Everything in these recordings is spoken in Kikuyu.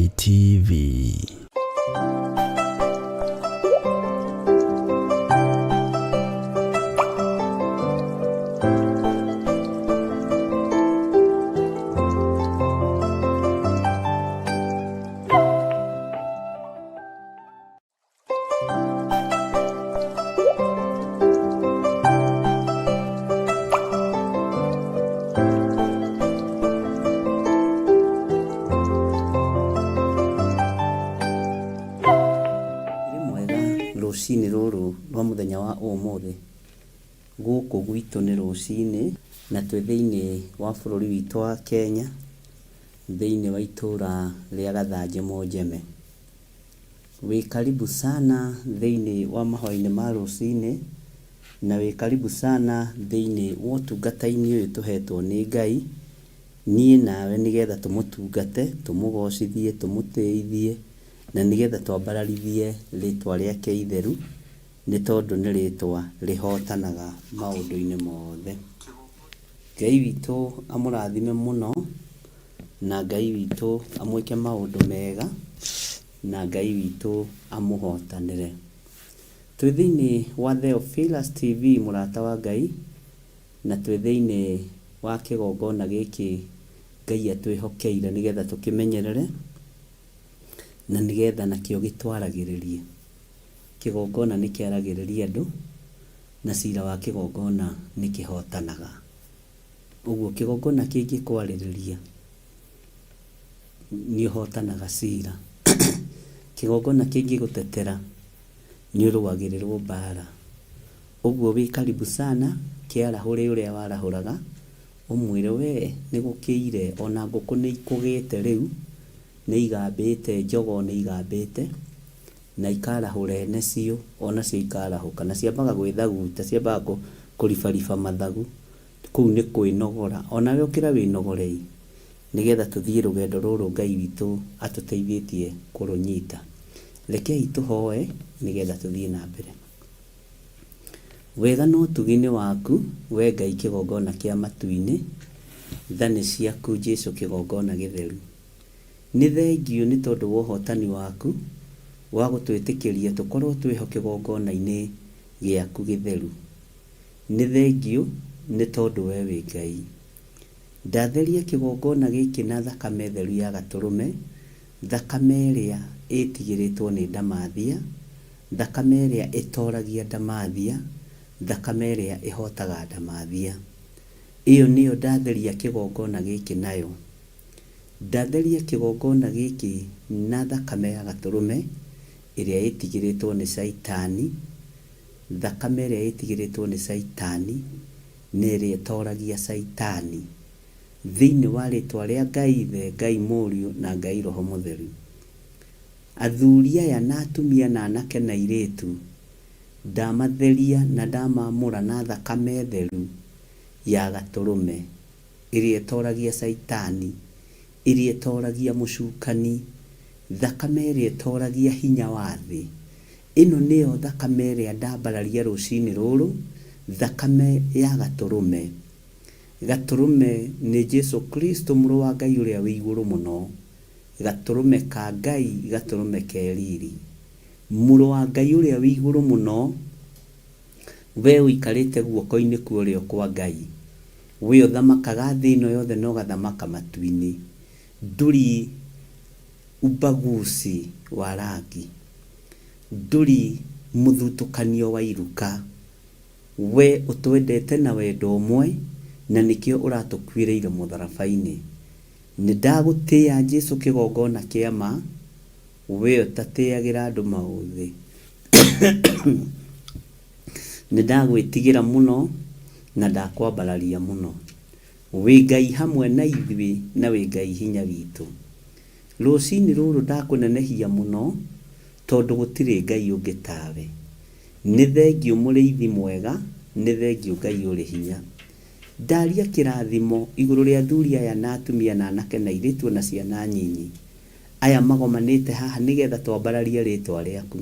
Ngai TV. Wĩ mwega rũcinĩ rũrũ rwa mũthenya wa ũmũthĩ. Gũkũ gwitũ nĩ rũcinĩ na twĩ thĩinĩ wa bũrũri witũ wa Kenya, thĩinĩ wa itũra rĩa Gathanjĩ Mũnjeme. Wĩ karibu sana thĩinĩ wa mahoya-inĩ ma rũcinĩ, na wĩ karibu sana thĩinĩ wa ũtungata-inĩ ũyũ tũhetwo nĩ Ngai, niĩ nawe nĩgetha tũmũtungate, tũmũgocithie, tũmũtĩithie, na nĩgetha twambararithie rĩtwa rĩake itheru, nĩ tondũ nĩ rĩtwa rĩhotanaga maũndũ-inĩ mothe. Ngai witũ amũrathime mũno, na Ngai witũ amwĩke maũndũ mega, na Ngai witũ amũhotanĩre. Twĩ thĩinĩ wa Theophilus TV mũrata wa Ngai, na twĩ thĩinĩ wa kĩgongona gĩkĩ Ngai atwĩhokeire nĩgetha tũkĩmenyerere, na nĩgetha nakĩo gĩtwaragĩrĩrie. Kĩgongona nĩ kĩaragĩrĩria andũ, na cira wa kĩgongona nĩ kĩhotanaga. Ũguo kĩgongona kĩngĩkwarĩrĩria, nĩ ũhotanaga cira. Kĩgongona kĩngĩgũtetera, nĩ ũrũagĩrĩrwo mbara. Ũguo wĩ karibu sana, kĩarahũre ũrĩa warahũraga, ũmwĩre we nĩ gũkĩire, ona ngũkũ nĩ ikũgĩte rĩu, nĩ igambĩte, njogoo nĩ igambĩte, na ikarahũra ene cio, onacio ikarahũka. Na ciambaga gwĩthaguta, ciambaga kũribariba mathagu, kũu nĩ kwĩnogora. Onawe ũkĩra wĩnogore ĩ, nĩgetha tũthiĩ rũgendo rũrũ Ngai witũ atũteithĩtie kũrũnyita. Rekei tũhoe nĩgetha tũthiĩ na mbere. Wega na ũtugi nĩ waku, we Ngai kĩgongona kĩa matu-inĩ, tha nĩ ciaku Jesu kĩgongona gĩtheru. Nĩ thengiũ nĩ tondũ wa ũhotani waku wa gũtwĩtĩkĩria tũkorwo twĩho kĩgongona-inĩ gĩaku gĩtheru. Nĩ thengiũ nĩ tondũ we wĩ Ngai. Ndatheria kĩgongona gĩkĩ na thakame theru ya Gatũrũme, thakame ĩrĩa ĩtigĩrĩtwo nĩ ndamathia, thakame ĩrĩa ĩtoragia ndamathia, thakame ĩrĩa ĩhotaga ndamathia. Ĩyo nĩyo ndatheria kĩgongona gĩkĩ nayo. Ndatheria kĩgongona gĩkĩ na thakame ya Gatũrũme ĩrĩa ĩtigĩrĩtwo nĩ Caitani, thakame ĩrĩa ĩtigĩrĩtwo nĩ Caitani, na ĩrĩa ĩtoragia Caitani. Thĩinĩ wa rĩtwa rĩa Ngai Ithe, Ngai Mũriũ, na Ngai Roho Mũtheru. Athuri aya na atumia na anake na airĩtu, ndamatheria na ndamamũra na thakame theru ya Gatũrũme, ĩrĩa ĩtoragia Caitani, ĩrĩa ĩtoragia mũcukani, thakame ĩrĩa ĩtoragia hinya wa thĩ. Ĩno nĩyo thakame ĩrĩa ndambararia rũcinĩ rũrũ, thakame ya Gatũrũme. Gatũrũme nĩ Jesu Kristo mũrũ wa Ngai ũrĩa wĩ igũrũ mũno. Gatũrũme ka Ngai, gatũrũme ke riri. Mũrũ wa Ngai ũrĩa wĩ igũrũ mũno, we ũikarĩte guoko-inĩ kwa ũrĩo kwa Ngai, we ũthamakaga thĩ ĩno yothe na ũgathamaka matu-inĩ, ndũri ubaguzi wa rangi, ndũri mũthutũkanio wa iruka, we ũtwendete na wendo ũmwe na nĩkĩo ũratũkuĩrĩire mũtharaba-inĩ. Nĩndagũtĩĩa Jesu kĩgongona kĩa ma, we ũtatĩagĩra andũ maũthĩ. Nĩndagwĩtigĩra mũno na ndakwambararia mũno. Wĩ Ngai hamwe na ithuĩ na wĩ Ngai hinya witũ. Rũcinĩ rũrũ ndakũnenehia mũno tondũ gũtirĩ Ngai ũngĩ tawe. Nĩ thengiũ mũrĩithi mwega, nĩ thengiũ Ngai ũrĩ hinya. Ndaria kĩrathimo igũrũ rĩa athuri aya na atumia na anake na airĩtu ona ciana nyinyi, aya magomanĩte haha nĩgetha twambararie rĩtwa rĩaku.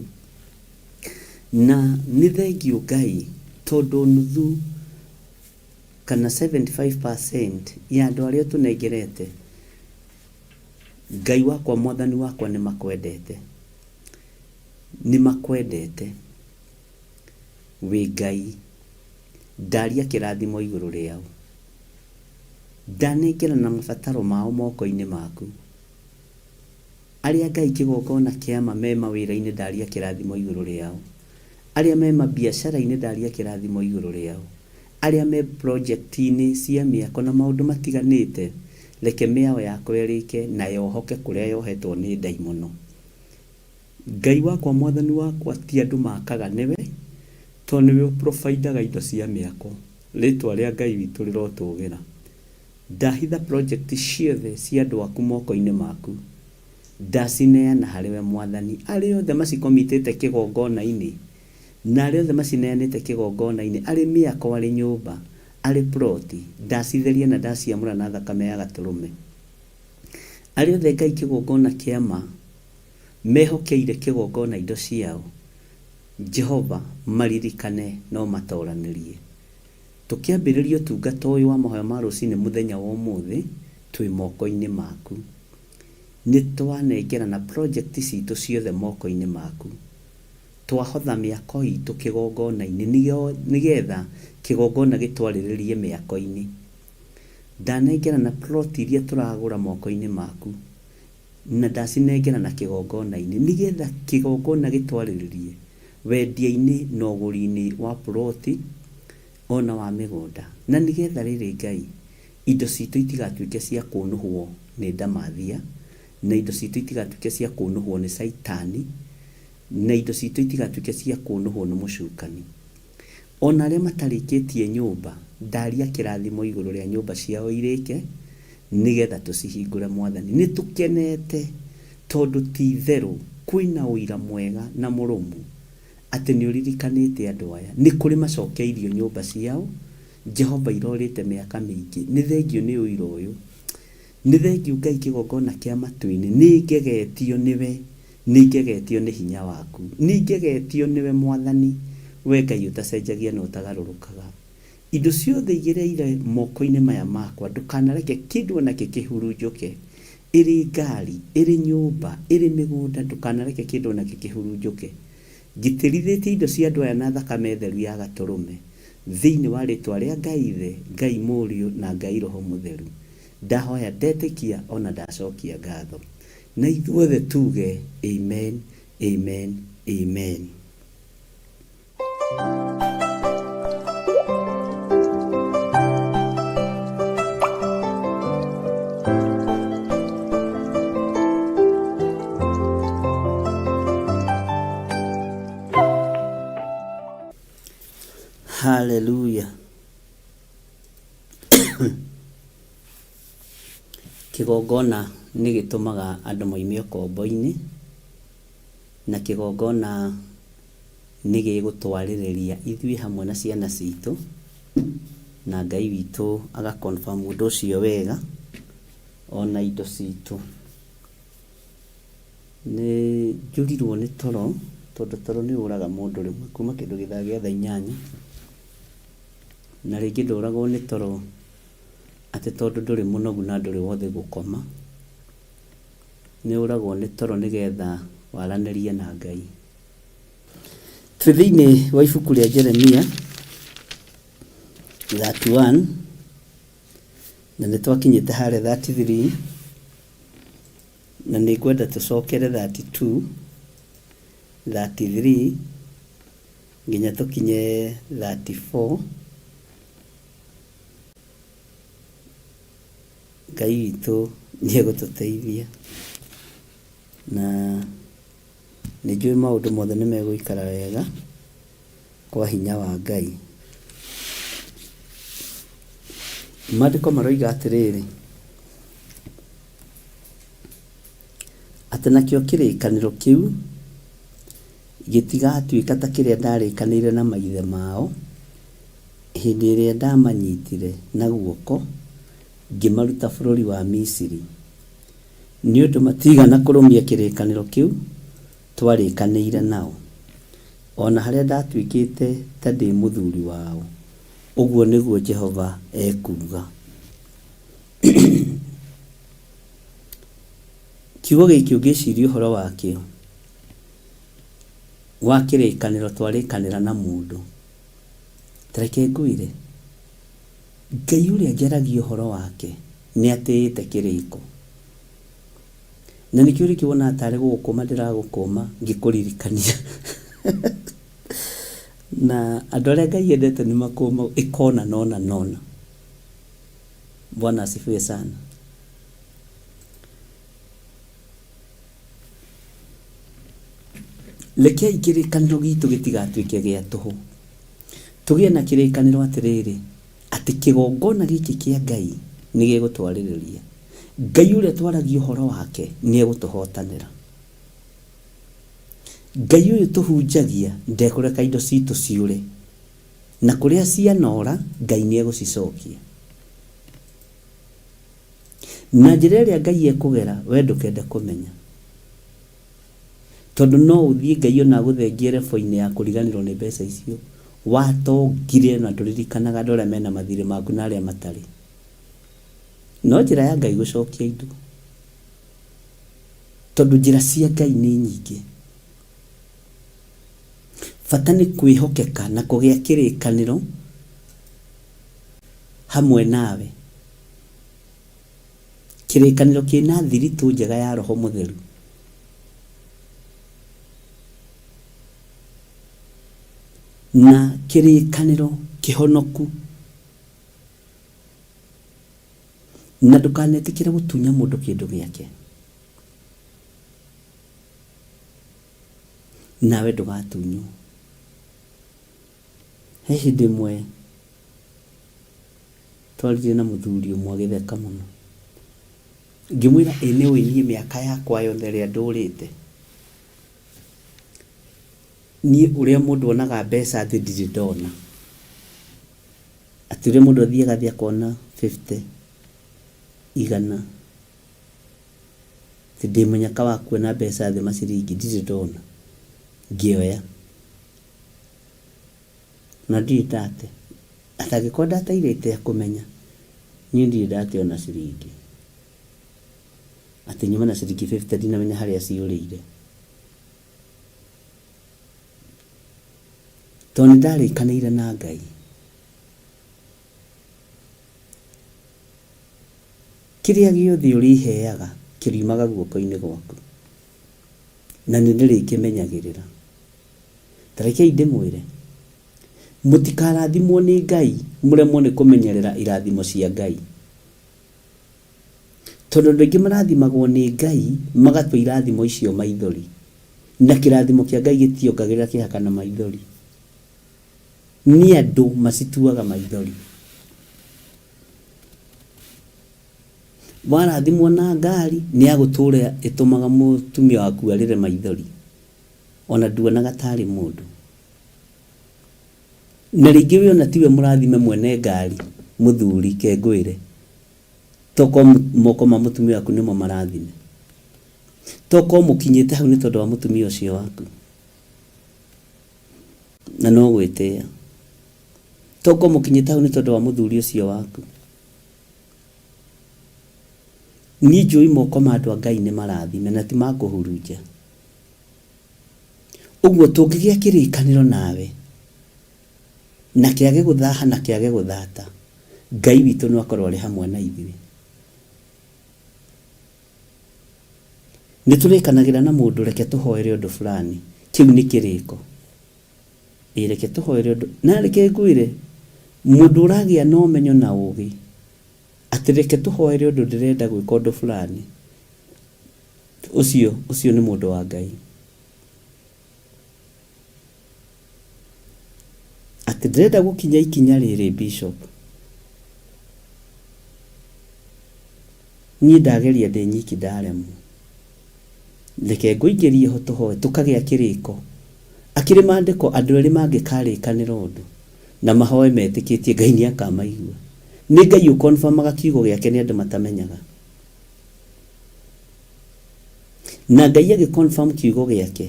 Na nĩ thengiũ Ngai tondũ nuthu kana 75% ya andũ arĩa ũtũnengerete Ngai wakwa mwathani wakwa nĩ makwendete. Nĩ makwendete. Wĩ Ngai. Ndaria kĩrathimo igũrũ rĩao. Ndanengerana mabataro mao moko-inĩ maku. Arĩa Ngai kĩgongona kĩa ma me mawĩra-inĩ ndaria kĩrathimo igũrũ rĩao. Arĩa me mabiacara-inĩ ndaria kĩrathimo igũrũ rĩao. Arĩa me project-inĩ cia mĩako na maũndũ matiganĩte, reke mĩao yakwa ĩrĩke na yohoke kũrĩa yohetwo nĩ ndaimono. Ngai wakwa mwathani wakwa ti andũ makaga nĩwe, tondũ nĩwe ũ provide aga indo cia mĩako. Rĩtwa rĩa Ngai witũ rĩrotũgĩra. Ndahitha project ciothe cia andũ aku moko-inĩ maku. Ndacineana harĩ we Mwathani. Arĩa othe macicomitĩte kĩgongona-inĩ, na arĩa othe macineanĩte kĩgongona-inĩ, arĩ mĩako, arĩ nyũmba, arĩ plot, ndacitheria na ndaciamũra na thakame ya Gatũrũme. Arĩa othe Ngai kĩgongona kĩa ma, mehokeire kĩgongona indo ciao, Jehova, maririkane na ũmatoranĩrie. Tũkĩambĩrĩria ũtungata ũyũ wa mahoya ma rũcinĩ mũthenya wa ũmũthĩ, twĩ moko-inĩ maku. Nĩ twanengerana project citũ ciothe moko-inĩ maku. Twahotha mĩako itũ kĩgongona-inĩ nĩgetha kĩgongona gĩtwarĩrĩrie mĩako-inĩ. Ndanengerana plot iria tũragũra moko-inĩ maku na ndacinengerana kĩgongona-inĩ nĩgetha kĩgongona gĩtwarĩrĩrie wendia-inĩ na ũgũri-inĩ wa plot ona wa mĩgũnda. Na nĩgetha rĩrĩ Ngai, indo citũ itigatuĩke cia kũnũhwo nĩ ndamathia, na indo citũ itigatuĩke cia kũnũhwo nĩ caitani, na indo citũ itigatuĩke cia kũnũhwo nĩ mũcukani. O na arĩa matarĩkĩtie nyũmba, ndaria kĩrathimo igũrũ rĩa nyũmba ciao irĩke, nĩgetha tũcihingũre Mwathani. Nĩ tũkenete tondũ ti itherũ kwĩna ũira mwega na mũrũmu atĩ nĩ ũririkanĩte andũ aya. Nĩ kũrĩ macokeirio nyũmba ciao, Jehova irorĩte mĩaka mĩingĩ. Nĩ thengiũ nĩ ũira ũyũ. Nĩ thengiũ Ngai kĩgongona kĩa matu-inĩ, nĩ ngegetio nĩwe, nĩ ngegetio nĩ hinya waku. Nĩ ngegetio nĩwe Mwathani, we Ngai ũtacenjagia na ũtagarũrũkaga. Indo ciothe igereire moko-inĩ maya makwa, ndũkanareke kĩndũ o nakĩ kĩhurunjũke, ĩrĩ ngari, ĩrĩ nyũmba, ĩrĩ mĩgũnda, ndũkanareke kĩndũ o nakĩ kĩhurunjũke. Ngitĩrithĩtie indo cia andũ aya na thakame theru ya Gatũrũme, thĩinĩ wa rĩtwa rĩa Ngai Ithe, Ngai Mũriũ, na Ngai Roho Mũtheru. Ndahoya ndetĩkia o na ndacokia ngatho. Na ithuothe tuge, Amen, Amen, Amen. Hallelujah. Kĩgongona nĩ gĩtũmaga andũ moime ũkombo-inĩ, na kĩgongona nĩ gĩgũtwarĩrĩria ithuĩ hamwe na ciana citũ, na Ngai witũ aga confirm ũndũ ũcio wega, ona indo citũ. Nĩ njũrirwo nĩ toro, tondũ toro nĩ ũraga mũndũ rĩmwe kuma kĩndũ gĩthaa gĩa thaa inyanya. Na rĩngĩ ndũragwo nĩ toro atĩ tondũ ndũrĩ mũnogu na ndũrĩ wothe gũkoma. Nĩ ũragwo nĩ toro nĩgetha waranĩrie na Ngai. Twĩ thĩinĩ wa ibuku rĩa Jeremia 31 na nĩ twakinyĩte harĩa 33 na nĩ ngwenda tũcokere 32, 33 nginya tũkinye 34. Ngai witũ nĩ egũtũteithia na nĩ njũĩ maũndũ mothe nĩ megũikara wega kwa hinya wa Ngai. Maandĩko maroiga atĩrĩrĩ, atĩ nakĩo kĩrĩkanĩro kĩu gĩtigatuĩka ta kĩrĩa ndarĩkanĩire na maithe mao hĩndĩ ĩrĩa ndamanyitire na guoko ngĩmaruta bũrũri wa Misiri, nĩ ũndũ matiigana kũrũmia kĩrĩkanĩro kĩu twarĩkanĩire nao, o na harĩa ndatuĩkĩte ta ndĩ mũthuri wao, ũguo nĩguo Jehova ekuuga. Kiugo gĩkĩ ũngĩciria ũhoro wakĩo, wa kĩrĩkanĩro twarĩkanĩra na mũndũ, ta reke ngwĩre, Ngai ũrĩa njaragia ũhoro wake nĩ atĩĩte kĩrĩko. Na nĩkĩo rĩngĩ wonaga tarĩ gũgũkũma ndĩragũkũma ngĩkũririkania. Na andũ arĩa Ngai endete nĩ makũmagwo ĩkona nona nona. Bwana asifiwe sana. Rekei kĩrĩkanĩro gitũ gĩtigatuĩke gĩa tũhũ. Tũgĩe na kĩrĩkanĩro atĩrĩrĩ, atĩ kĩgongona gĩkĩ kĩa Ngai nĩ gĩgũtwarĩrĩria. Ngai ũrĩa twaragia ũhoro wake nĩ egũtũhotanĩra. Ngai ũyũ tũhunjagia ndekũreka indo citũ ciũre. Na kũrĩa cianora, Ngai nĩ egũcicokia. Na njĩra ĩrĩa Ngai ekũgera, we ndũkende kũmenya. Tondũ no ũthiĩ Ngai ona agũthengie level-inĩ ya kũriganĩrwo nĩ mbeca icio watongire na ndũririkanaga andũ arĩa mena mathirĩ maku na arĩa matarĩ. No njĩra ya Ngai gũcokia indo. Tondũ njĩra cia Ngai nĩ nyingĩ. Bata nĩ kwĩhokeka na kũgĩa kĩrĩkanĩro hamwe nawe. Kĩrĩkanĩro kĩna thiritũ njega ya Roho Mũtheru. Na kĩrĩkanĩro kĩhonoku. Na ndũkanetĩkĩre gũtunya mũndũ kĩndũ gĩake. Nawe ndũgatunywo. He hĩndĩ ĩmwe twaririe na mũthuri ũmwe agĩtheka mũno. Ngĩmwĩra ĩ nĩũĩ niĩ mĩaka yakwa yothe ĩrĩa ndũrĩte, niĩ ũrĩa mũndũ onaga mbeca thĩ ndirĩ ndona. Atĩ ũrĩa mũndũ athiaga thĩ akona fifty, igana, atĩ ndĩ mũnyaka wa kuona mbeca thĩ maciringi ndirĩ ndona. Ngĩoya. Na ndirĩ ndate. Atĩ angĩkorwo ndateire itekũmenya, niĩ ndirĩ ndate ona ciringi. Atĩ nyume na ciringi fifty ndinamenya harĩa ciũrĩire. Tondũ nĩ ndarĩkanĩire na Ngai. Kĩrĩa gĩothe ũrĩheaga kĩriumaga guoko-inĩ gwaku. Na nĩ ndĩrĩkĩmenyagĩrĩra. Ta rekei ndĩmwĩre, mũtikarathimwo nĩ Ngai mũremwo nĩ kũmenyerera irathimo cia Ngai. Tondũ andũ aingĩ marathimagwo nĩ Ngai magatua irathimo icio maithori. Na kĩrathimo kĩa Ngai gĩtiongagĩrĩra kĩeha kana maithori. Nĩ andũ macituaga maithori. Warathimwo na ngari nĩ ya gũtũra ĩtũmaga mũtumia waku arĩre maithori. Ona nduonaga tarĩ mũndũ. Na rĩngĩ we ona tiwe mũrathime mwene ngari, mũthuri ke ngwĩre. Tokorwo moko ma mũtumia waku nĩmo marathime. Tokorwo mũkinyĩte hau nĩ tondũ wa mũtumia ũcio waku. Na no gwĩtĩa. Tokorwo mũkinyĩte hau nĩ tondũ wa mũthuri ũcio waku. Niĩ njũĩ moko ma andũ a Ngai nĩ marathime na ti ma kũhurunja. Ũguo tũngĩgĩa kĩrĩkanĩro nawe, na kĩage gũthaha na kĩage gũthata, Ngai witũ no akorwo arĩ hamwe na ithuĩ. Nĩ tũrĩkanagĩra na mũndũ reke tũhoere ũndũ fulani, kĩu nĩ kĩrĩko. Ĩ reke tũhoere ũndũ, na reke ngwĩre, mũndũ ũragĩa na ũmenyo na ũgĩ, atĩ reke tũhoere ũndũ ndĩrenda gwĩka ũndũ fulani, Ũcio, ũcio nĩ mũndũ wa Ngai. Atĩ ndĩrenda gũkinya ikinya rĩrĩ bishop. Niĩ ndageria ndĩ nyiki ndaremwo. Reke ngũingĩrie ho tũhoe tũkagĩa kĩrĩko. Akĩrĩ maandĩko andũ erĩ mangĩkarĩkanĩra ũndũ na mahoe metĩkĩtie Ngai nĩ akamaigua. Nĩ Ngai ũ confirm aga kiugo gĩake nĩ andũ matamenyaga. Na Ngai agĩ confirm kiugo gĩake,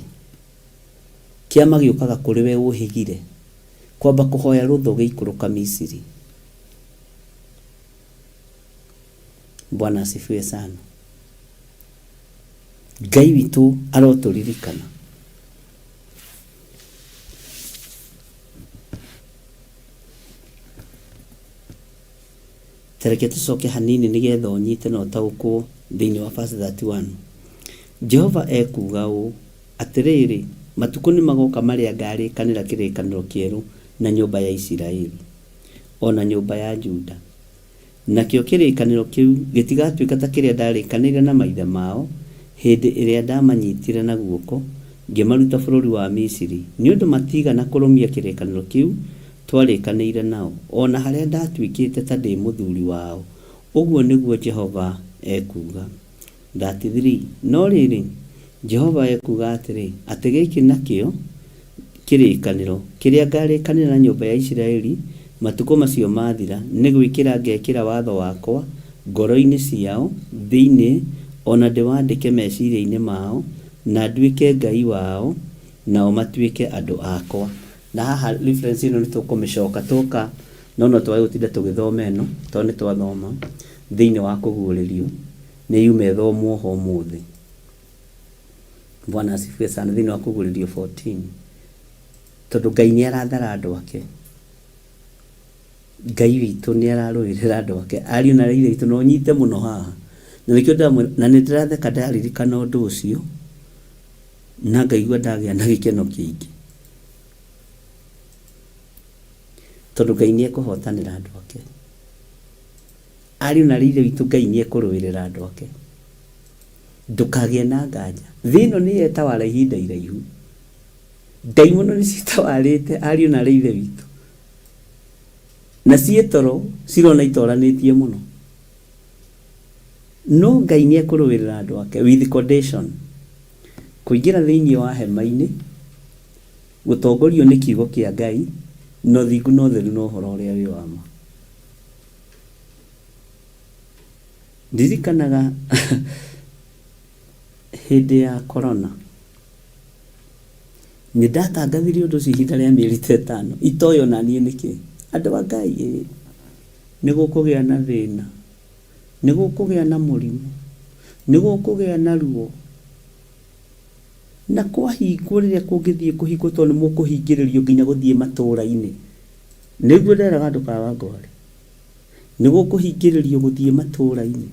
kĩama gĩũkaga kũrĩ we ũhĩgire, kwamba kũhoya rũtha ũgĩikũrũka Misiri. Bwana asifiwe sana. Ngai witũ arotũririkana. Ta reke tũcoke hanini nĩgetha ũnyite na ũtaũkwo thĩinĩ wa verse 31. Jehova ekuuga ũũ, Atĩrĩrĩ, matukũ nĩ magoka marĩa ngaarĩkanĩra kĩrĩkanĩro kĩerũ na nyũmba ya Isiraeli, o na nyũmba ya Juda. Nakĩo kĩrĩkanĩro kĩu gĩtigatuĩka ta kĩrĩa ndarĩkanĩire na maithe mao hĩndĩ ĩrĩa ndamanyitire na guoko ngĩmaruta bũrũri wa Misiri, nĩ ũndũ matiigana kũrũmia kĩrĩkanĩro kĩu twarĩkanĩire nao, o na harĩa ndatuĩkĩte ta ndĩ mũthuri wao, ũguo nĩguo Jehova ekuuga. 33 no rĩrĩ, Jehova ekuuga atĩrĩ, atĩ gĩkĩ nakĩo kĩrĩkanĩro kĩrĩa ngarĩkanĩra na nyũmba ya Isiraeli matukũ macio maathira, nĩ gwĩkĩra ngekĩra watho wakwa ngoro-inĩ ciao thĩinĩ, o na ndĩwandĩke meciria-inĩ mao, na nduĩke Ngai wao, nao matuĩke andũ akwa. Na haha reference ĩno nĩ tũkũmĩcoka twoka, no no twage gũtinda tũgĩthoma ĩno, tondũ nĩ twathoma thĩinĩ wa kũguũrĩrio, nĩ yuma ĩthomwo ho ũmũthĩ. Bwana asifiwe sana, thĩinĩ wa kũguũrĩrio 14. Tondũ Ngai nĩ arathara andũ ake. Ngai witũ nĩ ararũĩrĩra andũ ake. Ariũ na aarĩ a Ithe witũ, no nyite mũno haha. Na nĩkĩo ndĩramwĩra, na nĩ ndĩratheka ndaririkana ũndũ ũcio, na ngaigua ndagĩa na gĩkeno kĩingĩ. Tondũ Ngai nĩ ekũhotanĩra andũ ake. Ariũ na aarĩ a Ithe witũ, Ngai nĩ ekũrũĩrĩra andũ ake. Ndũkagĩe na nganja. Thĩ ĩno nĩ yetawara ihinda iraihu. Ndaimono nĩ citawarĩte ariũ na aarĩ a Ithe witũ. Na ciĩ toro cirona itoranĩtie mũno. No Ngai nĩ ekũrũĩrĩra andũ ake with condition. Kũingĩra thĩinĩ wa hema-inĩ, gũtongorio nĩ kiugo kĩa Ngai, na ũthingu na ũtheru na ũhoro ũrĩa wĩ wa ma. Ndirikanaga hĩndĩ ya corona, nĩ ndatangathire ũndũ ũcio ihinda rĩa mĩeri ta ĩtano, itoĩ ona niĩ nĩkĩ. Andũ a Ngai ĩ, nĩ gũkũgĩa na thĩna, nĩ gũkũgĩa na mũrimũ, nĩ gũkũgĩa na ruo. Na kwahingwo rĩrĩa kũngĩthiĩ kũhingwo tondũ nĩ mũkũhingĩrĩrio nginya gũthiĩ matũũra-inĩ. Nĩguo nderaga andũ Kawangware. Nĩ gũkũhingĩrĩrio gũthiĩ matũũra-inĩ.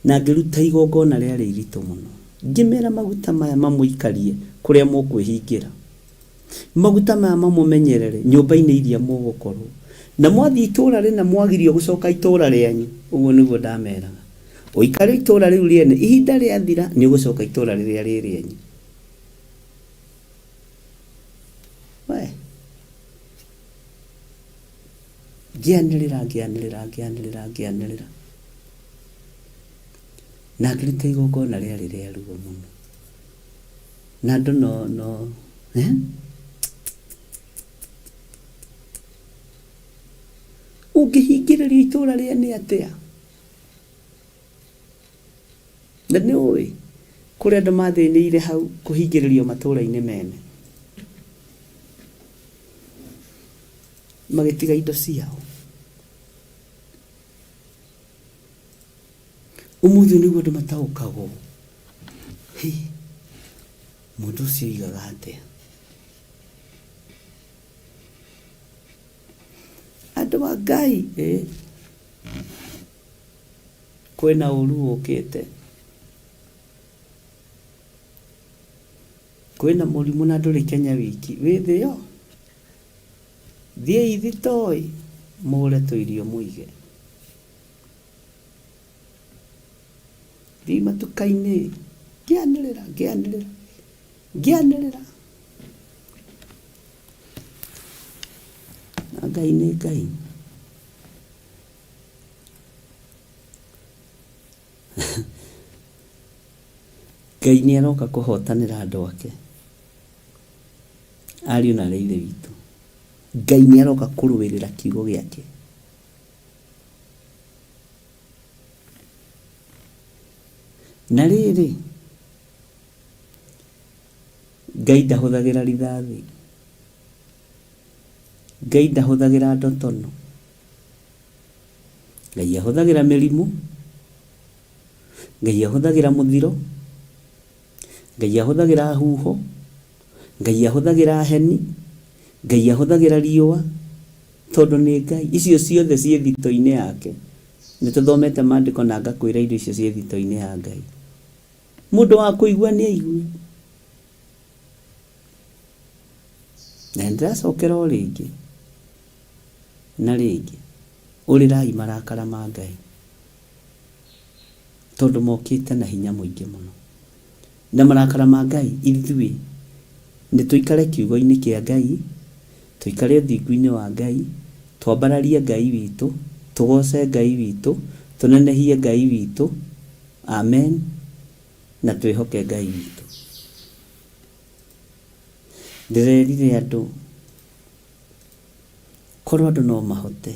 Na ngĩruta igongona rĩarĩ iritũ mũno. Ngĩmera maguta maya mamũikarie kũrĩa mũkwĩhingĩra. Maguta maya mamũmenyerere nyũmba-inĩ iria mũgũkorwo. Na mwathiĩ itũũra rĩna mwagirio gũcoka itũũra rĩanyu. Ũguo nĩguo ndameraga. Ũikare itũũra rĩu rĩene, ihinda rĩathira nĩ ũgũcoka itũũra rĩrĩa rĩ rĩanyu. We. Ngĩanĩrĩra, ngĩanĩrĩra, ngĩanĩrĩra, ngĩanĩrĩra. Na ngĩruta igongona rĩarĩ rĩa ruo mũno. Na andũ no, no, eh? Ũngĩhingĩrĩrio itũũra rĩene atĩa? Na nĩ ũĩ, kũrĩ andũ mathĩnĩire hau kũhingĩrĩrio matũũra-inĩ mene. Magĩtiga indo ciao. Ũmũthĩ ũyũ nĩguo andũ mataũkagwo. Hĩ, mũndũ ũcio oigaga atĩa? Andũ a Ngai, ĩ, kwĩna ũru ũkĩte. Kwĩna mũrimũ na ndũrĩ Kenya wiki, wĩ thĩ yo. Thiĩi thitoo-ĩ, mũgũre tũirio mũige. Thiĩi matuka-inĩ, ngĩanĩrĩra, ngĩanĩrĩra, ngĩanĩrĩra. Na Ngai nĩ Ngai. Ngai nĩ aroka kũhotanĩra andũ ake. Ariũ na aarĩ a Ithe witũ, Ngai nĩ aroka kũrũĩrĩra kiugo gĩake. Na rĩrĩ, Ngai ndahũthagĩra rithathi, Ngai ndahũthagĩra ndotono, Ngai ahũthagĩra mĩrimũ, Ngai ahũthagĩra mũthiro. Ngai ahũthagĩra huho, Ngai ahũthagĩra heni, Ngai ahũthagĩra riũa, tondũ nĩ Ngai. Icio ciothe ciĩ thito-inĩ yake. Nĩ tũthomete maandĩko na ngakwĩra indo icio ciĩ thito-inĩ ya Ngai. Mũndũ wa kũigua nĩ aigue. Na nĩ ndĩracokera o rĩngĩ na rĩngĩ, ũrĩrai marakara ma Ngai, tondũ mokĩte na hinya mũingĩ mũno. Na marakara ma Ngai, ithuĩ nĩ tũikare kiugo-inĩ kĩa Ngai, tũikare ũthingu-inĩ wa Ngai, twambararie Ngai witũ, tũgoce Ngai witũ, tũnenehie Ngai witũ, amen, na twĩhoke Ngai witũ. Ndĩrerire andũ, korwo andũ no mahote,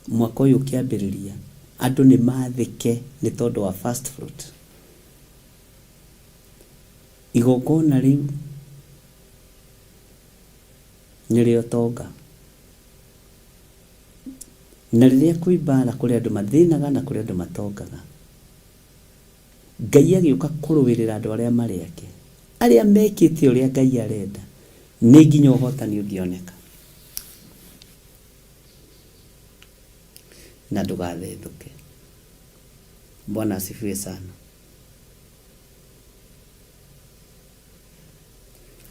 mwaka ũyũ ũkĩambĩrĩria, andũ nĩ mathĩke nĩ tondũ wa first fruit. Igongona rĩu nĩ rĩa ũtonga. Na rĩrĩa kwĩ mbara kũrĩ andũ mathĩnaga na kũrĩ andũ matongaga. Ngai agĩũka kũrũĩrĩra andũ arĩa marĩ ake, arĩa mekĩte ũrĩa Ngai arenda, nĩ nginya ũhotani ũngĩoneka. Na ndũgathethũke. Bwana asifiwe sana.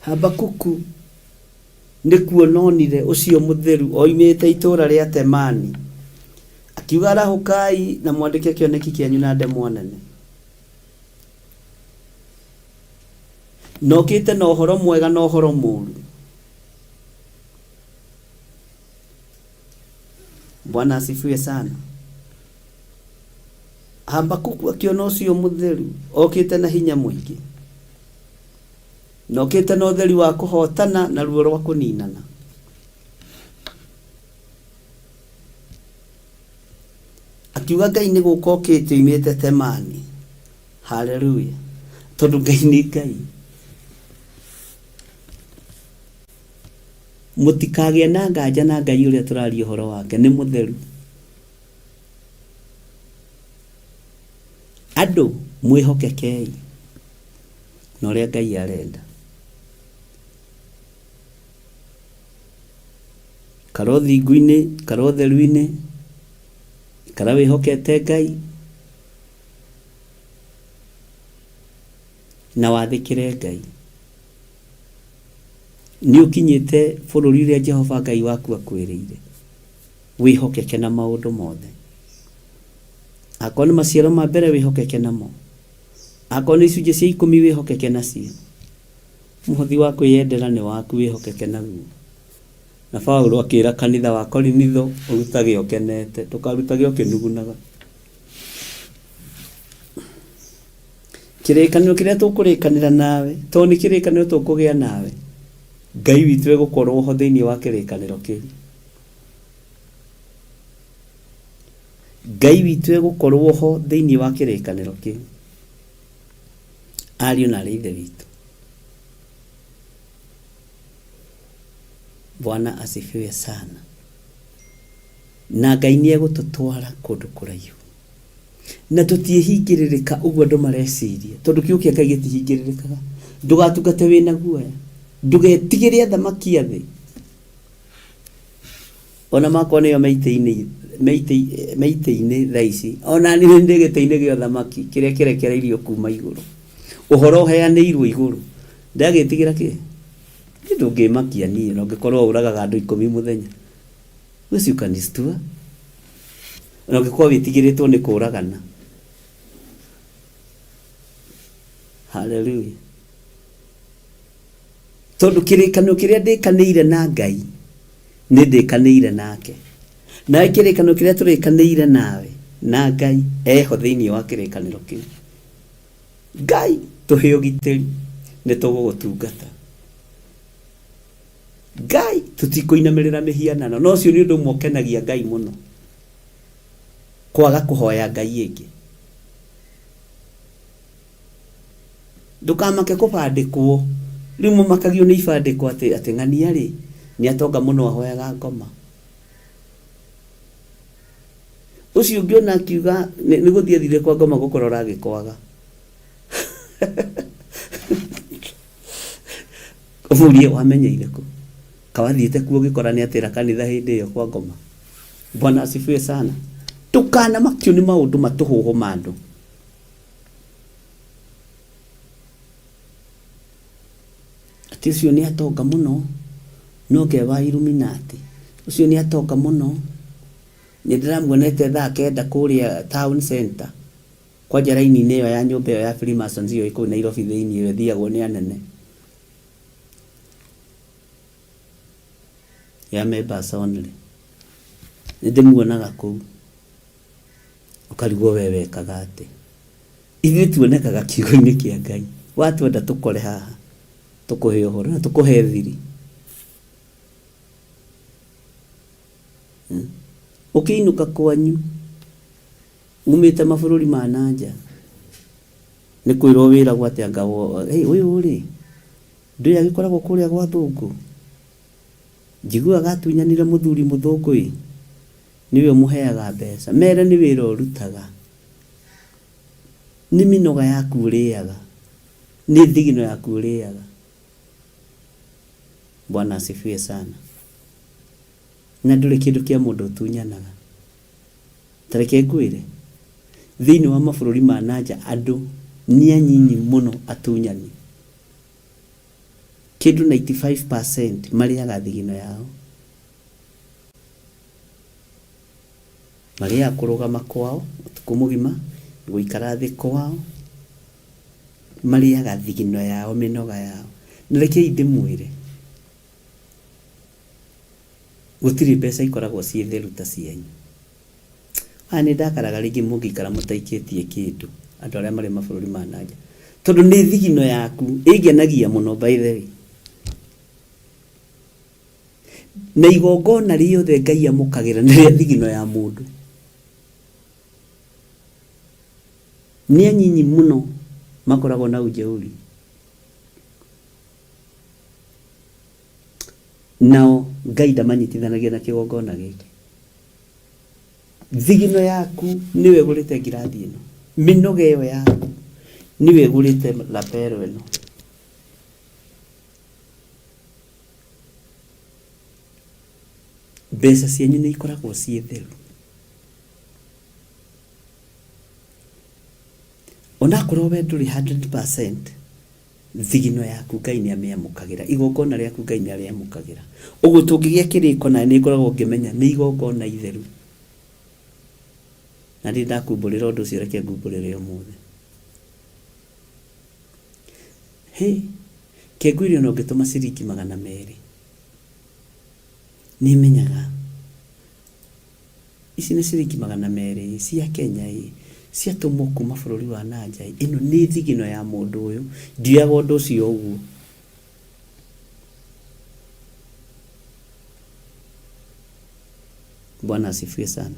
Habakuku nĩ kuona onire ũcio mũtheru oimĩte itũũra rĩa Temani, akiuga, Arahũkai na mwandĩke kĩoneki kĩanyu na ndemwa nene. Na okĩte na ũhoro mwega na ũhoro mũũru. Bwana asifiwe sana. Habakuku akĩona ũcio mũtheru okĩte na hinya mũingĩ na okĩte na ũtheri wa kũhotana na ruo rwa kũninana. Akiuga Ngai nĩ gũka okĩte oimĩte Temani. Haleluya. Tondũ Ngai nĩ Ngai. Mũtikagĩe na nganja na Ngai ũrĩa tũraria ũhoro wake nĩ mũtheru. Andũ mwĩhokekei na ũrĩa Ngai arenda. Ikara ũthingu-inĩ, ikara ũtheru-inĩ, ikara wĩhokete Ngai na wathĩkĩre Ngai. Nĩ ũkinyĩte bũrũri ũrĩa Jehova Ngai waku akwĩrĩire. Wĩhokeke na maũndũ mothe. Akorwo nĩ maciaro ma mbere wĩhokeke namo. Akorwo nĩ icunjĩ cia ikũmi wĩhokeke nacio. Mũhothi wa kwĩyendera nĩ waku wĩhokeke naguo. Na Paulo akĩra kanitha wa Korinitho ũrutage ũkenete, ndũkarutage ũkĩnugunaga. Kĩrĩkanĩro kĩrĩa tũkũrĩkanĩra nawe, tondũ nĩ kĩrĩkanĩro tũkũgĩa nawe, Ngai witũ egũkorwo ho thĩinĩ wa kĩrĩkanĩro kĩu. Ngai witũ egũkorwo ho thĩinĩ wa kĩrĩkanĩro kĩu. Ariũ na aarĩ a Ithe witũ, Bwana asifiwe sana. Na Ngai nĩ egũtũtwara kũndũ kũraihu. Na tũtiĩhingĩrĩrĩka ũguo andũ mareciria, tondũ kiugo kĩa Ngai gĩtihingĩrĩrĩkaga. Ndũgatungate wĩna guoya, ndũgetigĩre athamaki a thĩ. Ona makwa nĩo me itĩ-inĩ me itĩ me itĩ-inĩ thaa ici, ona niĩ ndĩ gĩtĩ-inĩ gĩa ũthamaki kĩrĩa kĩrekereirio kuma igũrũ. Ũhoro ũheanĩirwo igũrũ. Ndagĩtigĩra kĩ? Niĩ ndũngĩmakia niĩ ona ũngĩkorwo ũragaga andũ ikũmi mũthenya. Ũcio ũkanistua. Ona ũngĩkorwo wĩtigĩrĩtwo nĩ kũragana. Hallelujah. Tondũ kĩrĩkanĩro kĩrĩa ndĩkanĩire na Ngai, nĩ ndĩkanĩire nake. Nawe kĩrĩkanĩro kĩrĩa tũrĩkanĩire nawe na Ngai, eho thĩinĩ wa kĩrĩkanĩro kĩu. Ngai, tũhe ũgitĩri, nĩ tũgũgũtungata. Ngai, tũtikũinamĩrĩra mĩhianano. Na ũcio nĩ ũndũ ũmwe ũkenagia Ngai mũno, kwaga kũhoya Ngai ĩngĩ. Ndũkamake kũbandĩkwo. Rĩu mũmakagio nĩ ibandĩko atĩ atĩ ng'ania rĩ, nĩ atonga mũno ahoyaga ngoma. Ũcio ũngĩ ona akiuga nĩ gũthiĩ athire kwa ngoma gũkorora agĩkwaga. Ũmũrie wamenyeire kũ? Kawathiĩte kuo ũgĩkora nĩ atĩra kanitha hĩndĩ ĩyo kwa ngoma. Bwana asifiwe sana. Ndũkanamakio nĩ maũndũ matũhũhũ ma andũ. Atĩ ũcio nĩ atonga mũno, no ke wa Illuminati. Ũcio nĩ atonga mũno, nĩ ndĩramuonete thaa kenda kũrĩa town center, kwanja raini-inĩ ĩyo ya nyũmba ĩyo ya Freemasons ĩyo ĩ kũu Nairobi thĩinĩ ĩyo ĩthiagwo nĩ anene. Ya members only. Nĩ ndĩmuonaga kũu. Ũkarigwo we wekaga atĩa. Ithuĩ tuonekaga kiugo-inĩ kĩa Ngai. Watwenda tũkore haha, tũkũhe ũhoro na tũkũhe thiri. Hmm? Ũkĩinũka kwanyu, umĩte mabũrũri ma na nja, nĩ kwĩrwo wĩragwo atĩ anga hey, ũyũ rĩ, ndũĩ agĩkoragwo kũrĩa gwa thũngũ? Njiguaga atunyanire mũthuri mũthũngũ ĩ, nĩwe ũmũheaga mbeca. Mere nĩ wĩra ũrutaga. Nĩ mĩnoga yaku ũrĩaga. Nĩ thigino yaku ũrĩaga. Bwana asifiwe sana. Na ndũrĩ kĩndũ kĩa mũndũ ũtunyanaga. Ta reke ngwĩre, thĩinĩ wa mabũrũri ma na nja andũ nĩ anyinyi mũno atunyani. Kĩndũ 95% marĩaga thigino yao. Marĩaga kũrũgama kwao ũtukũ mũgima, gũikara thĩ kwao, marĩaga thigino yao, mĩnoga yao. Na rekei ndĩmwĩre, gũtirĩ mbeca ikoragwo ciĩ theru ta cianyu. Aya nĩ ndakaraga rĩngĩ mũngĩikara mũtaikĩtie kĩndũ, andũ arĩa marĩ mabũrũri ma na nja. Tondũ nĩ thigino yaku, ĩngenagia mũno by the way. Na igongona rĩothe Ngai amũkagĩra nĩ rĩa thigino ya mũndũ. Nĩ anyinyi mũno makoragwo na ujeuri. Nao Ngai ndamanyitithanagia na kĩgongona gĩkĩ. Thigino yaku nĩyo ĩgũrĩte ngirathi ĩno. Mĩnoga ĩyo yaku nĩyo ĩgũrĩte lapel ĩno. Mbeca cianyu nĩ ikoragwo ciĩ theru. Onakorwo we ndũrĩ 100%, thigino yaku Ngai nĩ amĩamũkagĩra, igongona rĩaku Ngai nĩ arĩamũkagĩra. Ũguo tũngĩgĩa kĩrĩko na nĩ ngoragwo ngĩmenya nĩ igongona itheru. Na ndirĩ ndakumbũrĩra ũndũ ũcio reke ngumbũrĩre ũmũthĩ. Hĩ, kĩngwĩre ona ũngĩtũma ciringi 200, nĩmenyaga ici nĩ ciringi 200 ĩ, cia Kenya ĩ, ciatũmwo kuma bũrũri wa na nja ĩ, ĩno nĩ thigino ya mũndũ ũyũ, ndioyaga ũndũ ũcio ũguo. Bwana asifiwe sana.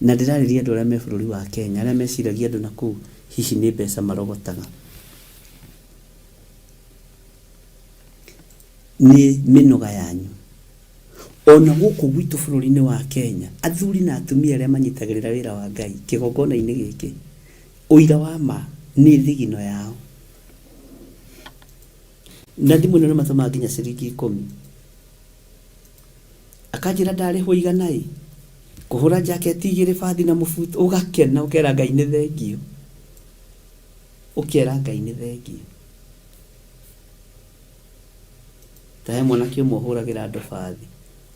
Na ndĩrarĩria andũ arĩa me bũrũri wa Kenya, arĩa meciragia andũ na kũu hihi nĩ mbeca marogotaga. Nĩ mĩnoga yanyu. Ona gũkũ gwitũ bũrũri-inĩ wa Kenya, athuri na atumia arĩa manyitagĩrĩra wĩra wa Ngai kĩgongona-inĩ gĩkĩ, ũira wa ma nĩ thigino yao. Na thimũ ĩno nĩ matũmaga nginya ciringi 10. Akanjĩra ndarĩhwo 100 ĩ, kũhũra jaketi igĩrĩ bathi na mũbuto, ũgakena ũkera Ngai nĩ thengiũ. Ũkera Ngai nĩ thengiũ. Ta he mwanake ũmwe ũhũragĩra andũ bathi,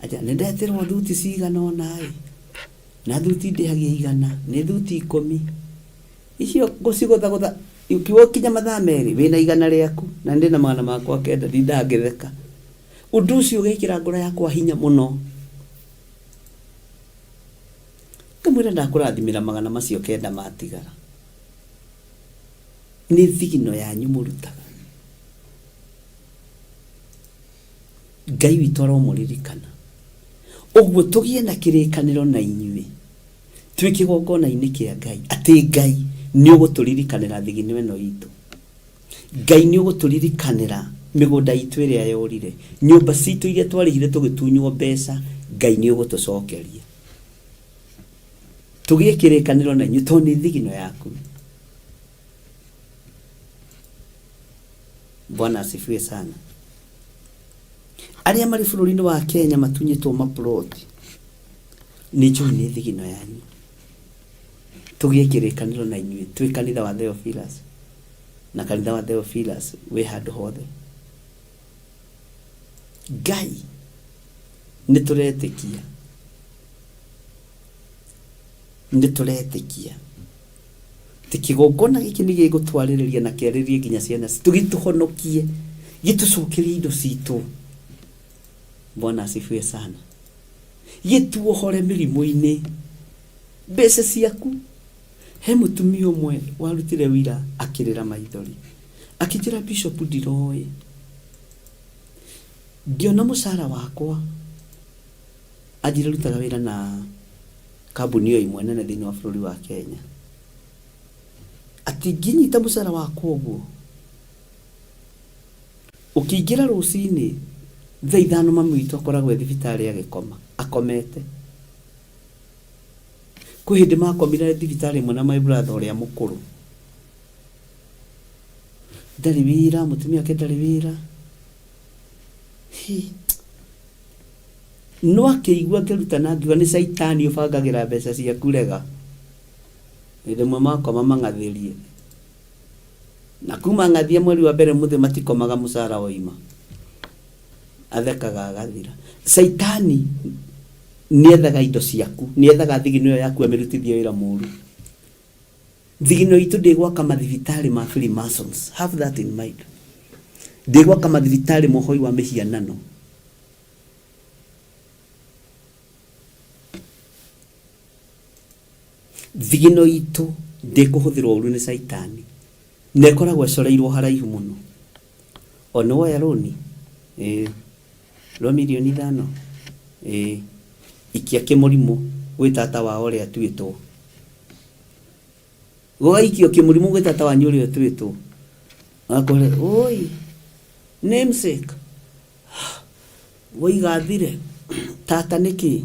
anjĩra nĩ ndetĩrwo thuti cigana ũna ĩ, na thuti ndĩhagia 100, nĩ thuti 10. Icio ngũcigũthagũtha, ũkiuga ũkinye mathaa merĩ, wĩna 100 rĩaku, na niĩ ndĩna makwa 900, ndindaga ngĩtheka. Ũndũ ũcio ũgekĩra ngoro yakwa hinya mũno. Ngamwĩra ndakũrathimĩra macio 900 matigara. Nĩ thigino yanyu mũrutaga. Ngai witũ aromũririkana. Ũguo tũgĩe na kĩrĩkanĩro na inyuĩ twĩ kĩgongona-inĩ kĩa Ngai atĩ Ngai nĩ ũgũtũririkanĩra thigino ĩno itũ. Ngai nĩ ũgũtũririkanĩra mĩgũnda itũ ĩrĩa yorire, nyũmba citũ iria twarĩhire tũgĩtunywo mbeca, Ngai nĩ ũgũtũcokeria. Tũgĩe kĩrĩkanĩro na inyuĩ tondũ nĩ thigino yaku. Bwana asifiwe sana. Arĩa marĩ bũrũri-inĩ wa Kenya matunyĩtwo maploti, nĩ njũĩ nĩ thigino yanyu. Tũgĩe kĩrĩkanĩro na inyuĩ twĩ kanitha wa Theophilus, na kanitha wa Theophilus wĩ handũ hothe. Ngai nĩ tũretĩkia, nĩ tũretĩkia atĩ kĩgongona gĩkĩ nĩ gĩgũtwarĩrĩria na kĩarĩrĩrie nginya ciana citũ, gĩtũhonokie, gĩtũcokerie indo citũ. Bwana asifiwe sana. Gĩtuohore mĩrimũ-inĩ, mbeca ciaku. He mũtumia ũmwe warutire wĩira akĩrĩra maithori, akĩnjĩra Bishop ndiroĩ, ngĩona mũcara wakwa, anjĩra rutaga wĩra na kambuni o ĩmwe nene thĩinĩ wa bũrũri wa Kenya, atĩ ngĩnyita mũcara wakwa ũguo, ũkĩingĩra rũcinĩ thaa ithano mami witũ akoragwo e thibitarĩ agĩkoma, akomete. Kwĩ hĩndĩ makomire thibitarĩ ĩmwe na my brother ũrĩa mũkũrũ. Ndarĩ wĩra, mũtumia wake ndarĩ wĩra. Hi. No akĩigua ngĩrutana ngiuga nĩ caitani ũbangagĩra mbeca ciaku rega. Hĩndĩ ĩmwe makoma mang'athĩrie. Na kuma ng'athia mweri wa mbere mũthĩ matikomaga mũcara woima. Athekaga agathira. Caitani nĩethaga indo ciaku, nĩethaga thigino ĩyo yaku amĩrutithie wĩra mũru. Thigino itũ ndĩgwaka mathibitarĩ ma Freemasons. Have that in mind. Ndĩgwaka mathibitarĩ ma ũhoi wa mĩhianano. Thigino itũ ndĩkũhũthĩrwo ũru nĩ caitani. Na ĩkoragwo ĩcoreirwo haraihu mũno. O nĩ woya rũni? Ĩĩ. Rwa mirioni ithano? Ĩĩ. Ikia kĩmũrimũ gwĩ tata wao ũrĩa atuĩtwo. Gũgaikio kĩmũrimũ gwĩ tata wanyu ũrĩa ũtuĩtwo. Akore, oi, namesake. Woiga athire. Tata nĩkĩ?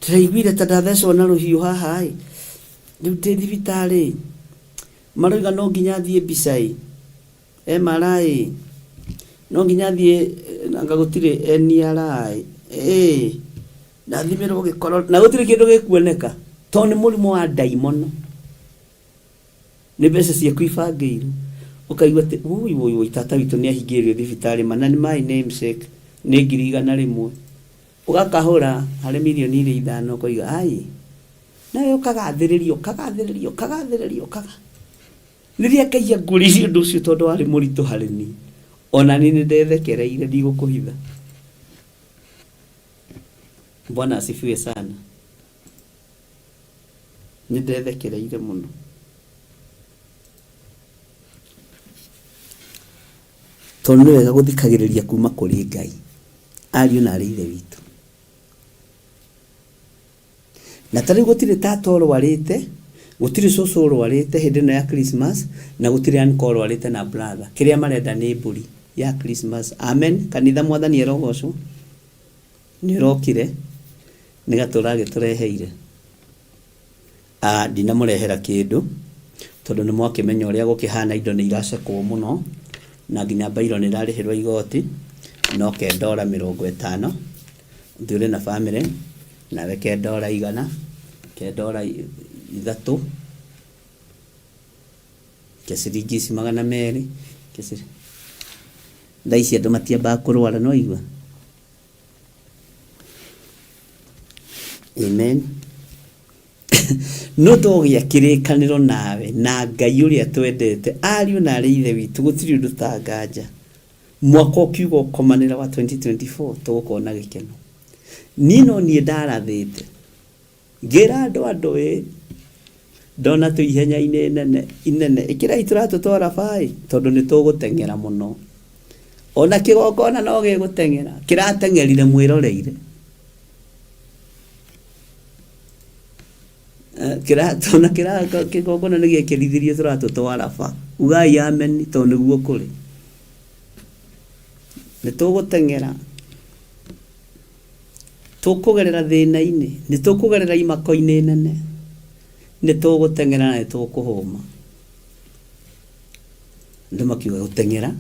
Ndĩraiguire ta ndathecwo na rũhiũ haha ĩ. Rĩu ndĩ thibitarĩ. Maroiga no nginya thiĩ mbica ĩ. MRI ĩ. No nginya thiĩ anga gũtirĩ NRI ĩ. Ndathimĩrwo gĩkoro na gũtirĩ kĩndũ gĩkuoneka tondũ nĩ mũrimũ wa ndaimono. Nĩ mbeca ciaku ibangĩirwo. Ũkaigua atĩ wũi wũi wũi tata witũ nĩ ahingĩrĩirio thibitarĩ ma na nĩ my namesake nĩ 100,000. Ũgakahũra harĩ mirioni iria ithano ũkoiga ai, nawe ũkagathĩrĩria ũkagathĩrĩria ũkagathĩrĩria ũkaga. Rĩrĩa Ngai angũrĩirie ũndũ ũcio tondũ warĩ mũritũ harĩ niĩ, ona niĩ nĩ ndethekereire ndigũkũhitha. Bwana asifiwe sana. Nĩ ndethekereire mũno. Tondũ nĩ wega gũthikagĩrĩria kuma kũrĩ Ngai, ariũ na arĩ ithe witũ. Na ta rĩu gũtirĩ tata ũrwarĩte, gũtirĩ cũcũ ũrwarĩte hĩndĩ ĩno ya Christmas, na gũtirĩ uncle ũrwarĩte na brother. Kĩrĩa marenda nĩ mbũri ya Christmas. Amen. Kanitha Mwathani arogocwo. Nĩ ũrokire, nĩ gatũra agĩtũreheire. Ah, ndinamũrehera kĩndũ, tondũ nĩ mwakĩmenya ũrĩa gũkĩhana indo nĩ iracekwo mũno, na nginya bairo nĩ ĩrarĩhĩrwo igoti, no ke ndora 50, ũthiĩ ũrĩ na bamĩrĩ, nawe ke ndora 100, ke ndora 3, ke ciringi ici 200, ke Thaa ici andũ matiambaga kũrwara nĩ waigua? Amen. No tũgĩa kĩrĩkanĩro nawe na Ngai ũrĩa twendete, ariũ na arĩ ithe witũ, gũtirĩ ũndũ tanganja. Mwaka ũkiuga ũkomanĩra wa 2024 tũgũkorwo na gĩkeno. Niĩ no niĩ ndarathĩte. Ngĩra andũ andũ ĩ, ndona twĩ ihenya-inĩ nene inene, ĩkĩrai tũratũ twa raba ĩ, tondũ nĩ tũgũteng'era mũno. Ona kĩgongona no gĩgũteng'era, kĩrateng'erire mwĩroreire. Kĩratũ ona kĩgongona nĩ gĩekĩrithirie tũratũ twa raba. Ugai ameni tondũ nĩguo kũrĩ. Nĩ tũgũteng'era. Tũkũgerera thĩna-inĩ, nĩ tũkũgerera imako-inĩ nene, nĩ tũgũteng'era na nĩ tũkũhũma. Andũ makiuga gũteng'era?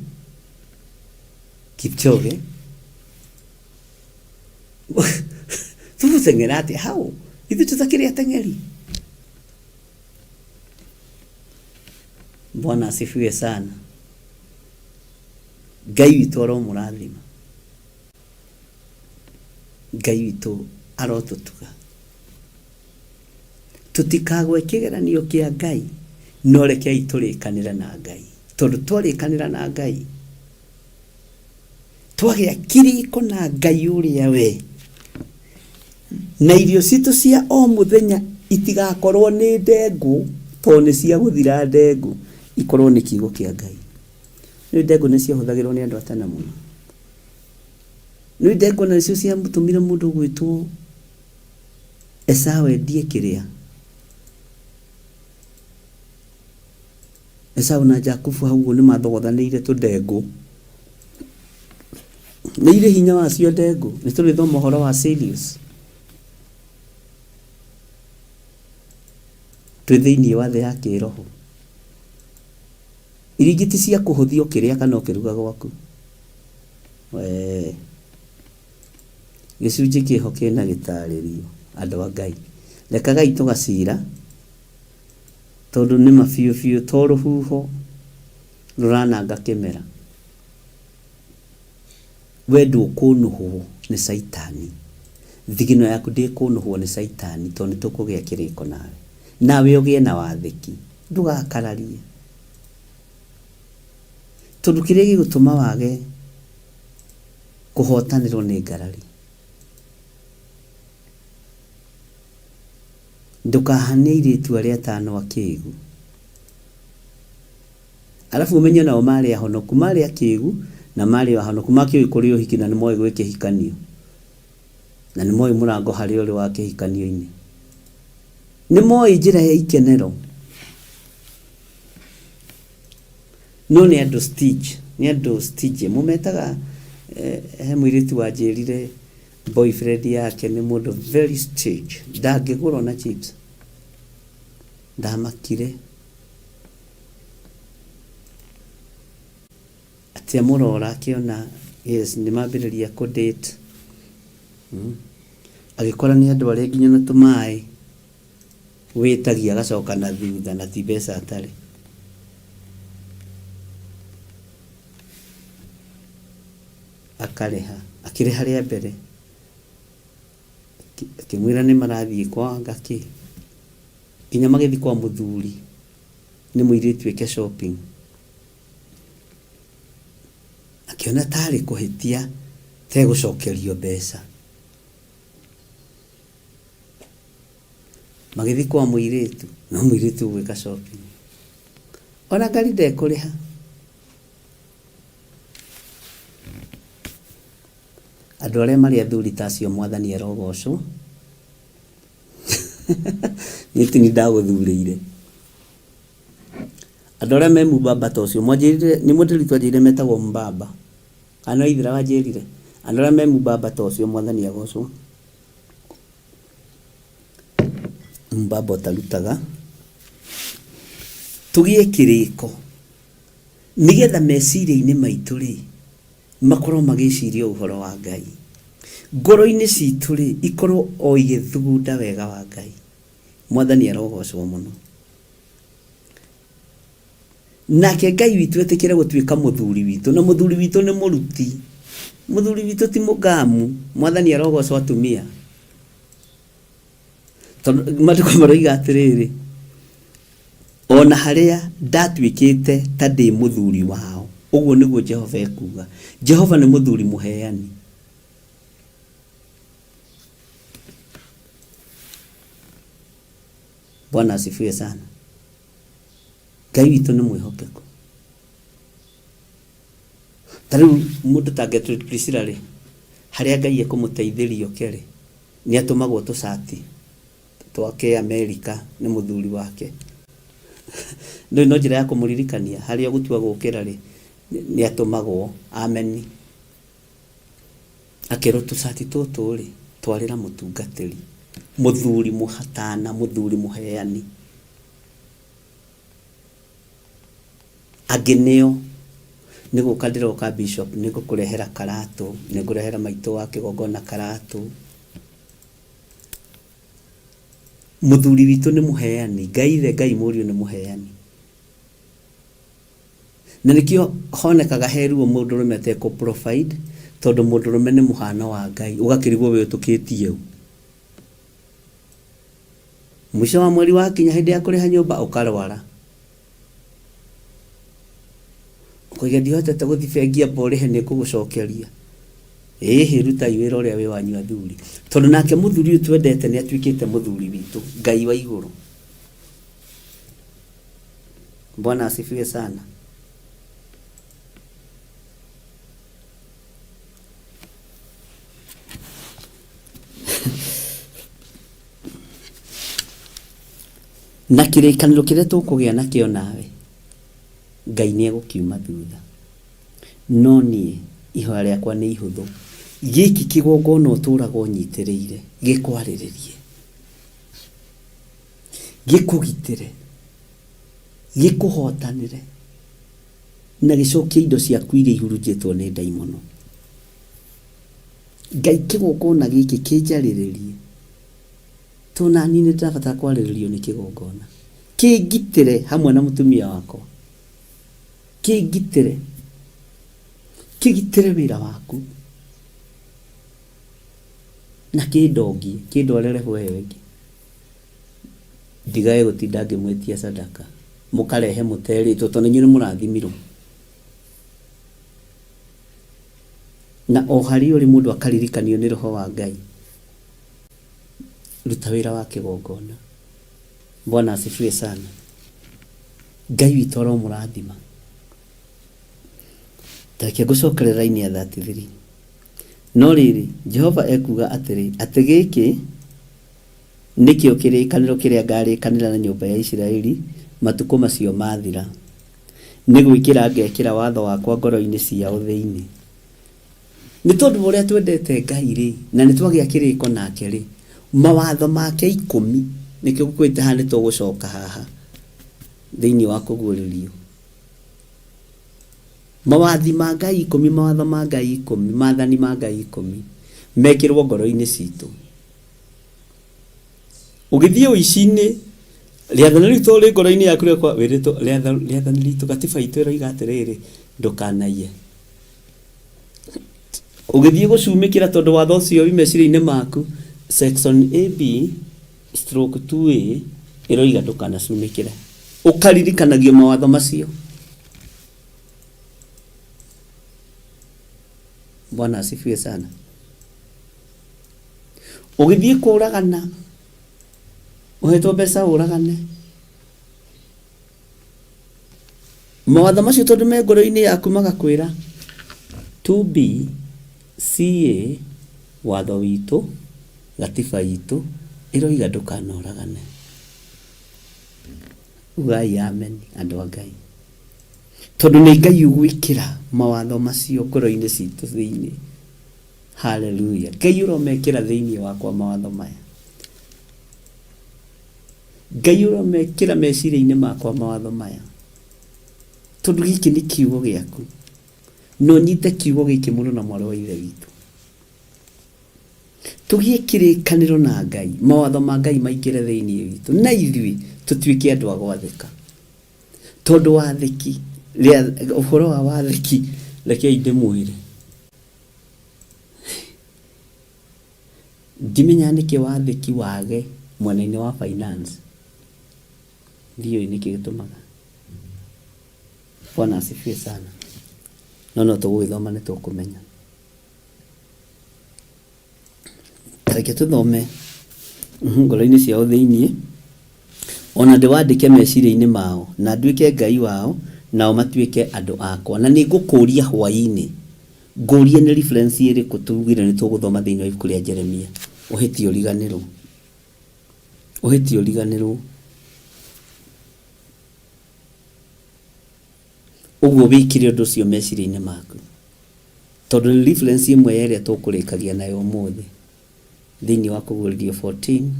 Kipchoge tũgũteng'era atĩa hau ithuĩ tũtakĩrĩ ateng'eri Bwana asifiwe sana. Ngai witũ aromũrathima. Ngai witũ arotũtuga. Tũtikagwe kĩgeranio kĩa Ngai, no rekei tũrĩkanĩre na Ngai. Tondũ twarĩkanĩra na Ngai, twagĩa kĩrĩko na Ngai ũrĩa we, na irio citũ cia o mũthenya itigakorwo nĩ ndengũ, tondũ nĩ cia gũthira ndengũ, ikorwo nĩ kiugo kĩa Ngai. Nĩ ndengũ nĩ ciahũthagĩrwo nĩ andũ a tene mũno. Nĩ ndengũ nacio ciatũmire mũndũ ũgwĩtwo Esau endie kĩrĩa? Esau na Jakubu hau ũguo nĩmathogothanĩire tũndengũ. Nĩ irĩ hinya wacio ndengũ. Nĩ tũrĩthoma ũhoro wa cereals. Twĩ thĩinĩ wa thĩ ya kĩroho. Irio ingĩ ti cia kũhũthia ũkĩrĩa kana ũkĩruga gwaku. Wee. Gĩcunjĩ kĩho kĩna gĩtarĩrio, andũ a Ngai. Rekagai tũgacira, tondũ nĩma biũ biũ to rũhuho rũrananga kĩmera. We ndũkũnũhwo nĩ caitani. Thigino yaku ndĩkũnũhwo nĩ caitani tondũ nĩtũkũgĩa kĩrĩko nawe. Nawe ũgĩe na wathĩki. Ndũgakararie. Tondũ kĩrĩa gĩgũtũma wage kũhotanĩrwo nĩ ngarari. Ndũkahane airĩtu arĩa atano akĩgu. Arabu ũmenye onao marĩ ahonoku, marĩ akĩgu na marĩ o ahonoku, makĩũĩ kũrĩ ũhiki na nĩmoĩ gwĩ kĩhikanio. Na nĩmoĩ mũrango harĩa ũrĩ wa kĩhikanio-inĩ. Nĩmoĩ njĩra ya ikenero. No nĩ andũ stingy, nĩ andũ stingy. Mũmetaga, he mũirĩtu wanjĩrire boyfriend yake nĩ mũndũ very stingy, ndangĩgũra ona chips. Ndamakire. Atĩ amũrora akĩona yes nĩ mambĩrĩria kũ date, agĩkora nĩ andũ arĩa nginya na tũmaĩ wĩtagia agacoka na thutha na ti mbeca atarĩ. Akarĩha, akĩrĩha rĩa mbere, akĩmwĩra nĩ marathiĩ kwa anga kĩ, nginya magĩthiĩ kwa mũthuri nĩ mũirĩtu eke shopping. Akĩona tarĩ kũhĩtia tegũcokerio mbeca. Magĩthiĩ kwa mũirĩtu, no mũirĩtu ũgwĩka shopping. Ona ngari ndekũrĩha. Andũ arĩa marĩ athuri ta acio Mwathani arogocwo. Niĩ ti niĩ ndagũthurĩire. Andũ arĩa me mũmbamba ta ũcio, mwanjĩrire, nĩ mũndĩri twanjĩrire metagwo mbamba. Kana no Ithira wanjĩrire? Andũ arĩa me mũmbamba ta ũcio Mwathani agocwo. Mbamba ũtarutaga. Tũgĩe kĩrĩko nĩgetha meciria-inĩ maitũ rĩ, makorwo magĩciria ũhoro wa Ngai. Ngoro-inĩ citũ rĩ, ikorwo o igĩthugunda wega wa Ngai. Mwathani arogocwo mũno. Nake Ngai witũ etĩkĩre gũtuĩka mũthuri witũ, na mũthuri witũ nĩ mũruti. Mũthuri witũ ti mũgamu. Mwathani arogocwo atumia. Tondũ maandĩko maroiga atĩrĩrĩ, o na harĩa ndatuĩkĩte ta ndĩ mũthuri wao, ũguo nĩguo Jehova ekuuga. Jehova nĩ mũthuri mũheani. Bwana asifiwe sana. Ngai witũ nĩ mwĩhokeku. Ta rĩu mũndũ ta Gertrude Priscilla rĩ, harĩa Ngai ekũmũteithĩria oke rĩ, nĩ atũmagwo tũcati twa kĩ-Amerika nĩ mũthuri wake. Ndũĩ no njĩra ya kũmũririkania harĩa ũgũtua gũkĩra rĩ, nĩ atũmagwo ameni. Akerwo tũcati tũtũ rĩ, twarĩra mũtungatĩri, mũthuri mũhatana, mũthuri mũheani. Angĩ nĩo Nĩ gũka ndĩroka bishop, nĩ ngũkũrehera karatũ, nĩ ngũrehera maitũ wa kĩgongona karatũ. Mũthuri witũ nĩ mũheani, Ngai ithe Ngai mũriũ nĩ mũheani. Na nĩkĩo honekaga he ruo mũndũrũme atekũ provide, tondũ mũndũrũme nĩ mũhano wa Ngai, ũgakĩrigwo we ũtũkĩtie ũ. Mũico wa mweri wakinya hĩndĩ ya kũrĩha nyũmba ũkarwara. Ũkoiga ndihotete gũthiĩ bengi amba ũrĩhe nĩ ngũgũcokeria. Ĩhĩ rutai wĩra ũrĩa wĩ wanyu athuri. Tondũ nake mũthuri ũyũ twendete nĩ atuĩkĩte mũthuri witũ, Ngai wa igũrũ. Bwana asifiwe sana. Na kĩrĩkanĩro kĩrĩa tũkũgĩa nakĩo nawe, Ngai nĩ egũkiuma thutha. No niĩ, ihoya rĩakwa nĩ ihũthũ, gĩkĩ kĩgongona ũtũũraga ũnyitĩrĩire gĩkwarĩrĩrie, gĩkũgitĩre, gĩkũhotanĩre, na gĩcokie indo ciaku iria ihurunjĩtwo nĩ ndaimono. Ngai kĩgongona gĩkĩ kĩnjarĩrĩrie, tondũ naniĩ nĩ ndĩrabatara kwarĩrĩrio nĩ kĩgongona. Kĩngitĩre hamwe na mũtumia wakwa, kĩngitĩre, kĩgitĩre wĩra waku, na kĩndongie, kĩndware level ĩyo ĩngĩ. Ndigage gũtinda ngĩmwĩtia sadaka, mũkarehe mũterĩtwo, tondũ inyuĩ nĩ mũrathimirwo. Na o harĩa ũrĩ mũndũ akaririkanio nĩ Roho wa Ngai. Ruta wĩra wa kĩgongona. Bwana asifiwe sana. Ngai witũ aromũrathima. Ta reke ngũcokerere raini ya 33. No rĩrĩ, Jehova ekuuga atĩrĩ, atĩ gĩkĩ nĩkĩo kĩrĩkanĩro kĩrĩa ngarĩkanĩra na nyũmba ya Isiraeli matukũ macio maathira. Nĩ gwĩkĩra ngekĩra watho wakwa ngoro-inĩ ciao thĩinĩ. Nĩ tondũ wa ũrĩa twendete Ngai-rĩ, na nĩ twagĩa kĩrĩko nake-rĩ, mawatho make ikũmi, nĩkĩo ngũkwĩrĩte haha nĩ tũgũcoka haha thĩinĩ wa kũguũrĩrio. Mawathi ma Ngai ikũmi, mawatho ma Ngai ikũmi, maathani ma Ngai ikũmi, mekĩrwo ngoro-inĩ citũ. Ũgĩthiĩ ũici-inĩ, rĩathani rĩu to rĩ ngoro-inĩ yaku rĩakwa wĩrĩtwo rĩathani ritũ gatiba itũ ĩroiga atĩrĩrĩ, ndũkanaiye. Ũgĩthiĩ gũcumĩkĩra tondũ watho ũcio wĩ meciria-inĩ maku, section AB stroke 2A ĩroiga ndũkanacumĩkĩre. Ũkaririkanagio mawatho macio. Bwana asifiwe sana. Ũgĩthiĩ kũragana, ũhetwo mbeca ũragane. Mawatho macio tondũ me ngoro-inĩ yaku magakwĩra 2B CA watho witũ, gatiba itũ ĩroiga ndũkanoragane. Ugai amen andũ a Ngai. Tondũ nĩ Ngai ũgwĩkĩra mawatho macio ngoro-inĩ citũ thĩinĩ. Haleluya. Ngai ũromekĩra thĩinĩ wakwa mawatho maya. Ngai ũromekĩra meciria-inĩ makwa mawatho maya. Tondũ gĩkĩ nĩ kiugo gĩaku. Na ũnyite kiugo gĩkĩ mũno na mwarĩ wa ithe witũ. Tũgĩe kĩrĩkanĩro na Ngai, mawatho ma Ngai maingĩre thĩinĩ witũ, na ithuĩ tũtuĩke andũ a gwathĩka. Tondũ wathĩki, ũhoro wa wathĩki, rekei ndĩmwĩre. Ndimenyaga nĩkĩ wathĩki wage mwena-inĩ wa finance. Ndiũĩ nĩkĩ gĩtũmaga. Bwana asifiwe sana. No no tũgũgĩthoma nĩ tũkũmenya. Ta reke tũthome ngoro-inĩ ciao thĩinĩ, o na ndĩwandĩke meciria-inĩ mao, na nduĩke Ngai wao, nao matuĩke andũ akwa. Na nĩ ngũkũũria hwaĩ-inĩ, ngũrie nĩ reference ĩrĩkũ tugire nĩ tũgũthoma thĩinĩ wa ibuku rĩa Jeremia. Ũhĩtie ũriganĩrwo. Ũhĩtie ũriganĩrwo. Ũguo wĩkĩre ũndũ ũcio meciria-inĩ maku. Tondũ nĩ reference ĩmwe ya ĩrĩa tũkũrĩkagia nayo ũmũthĩ thĩinĩ wa Kũguũrĩrio 14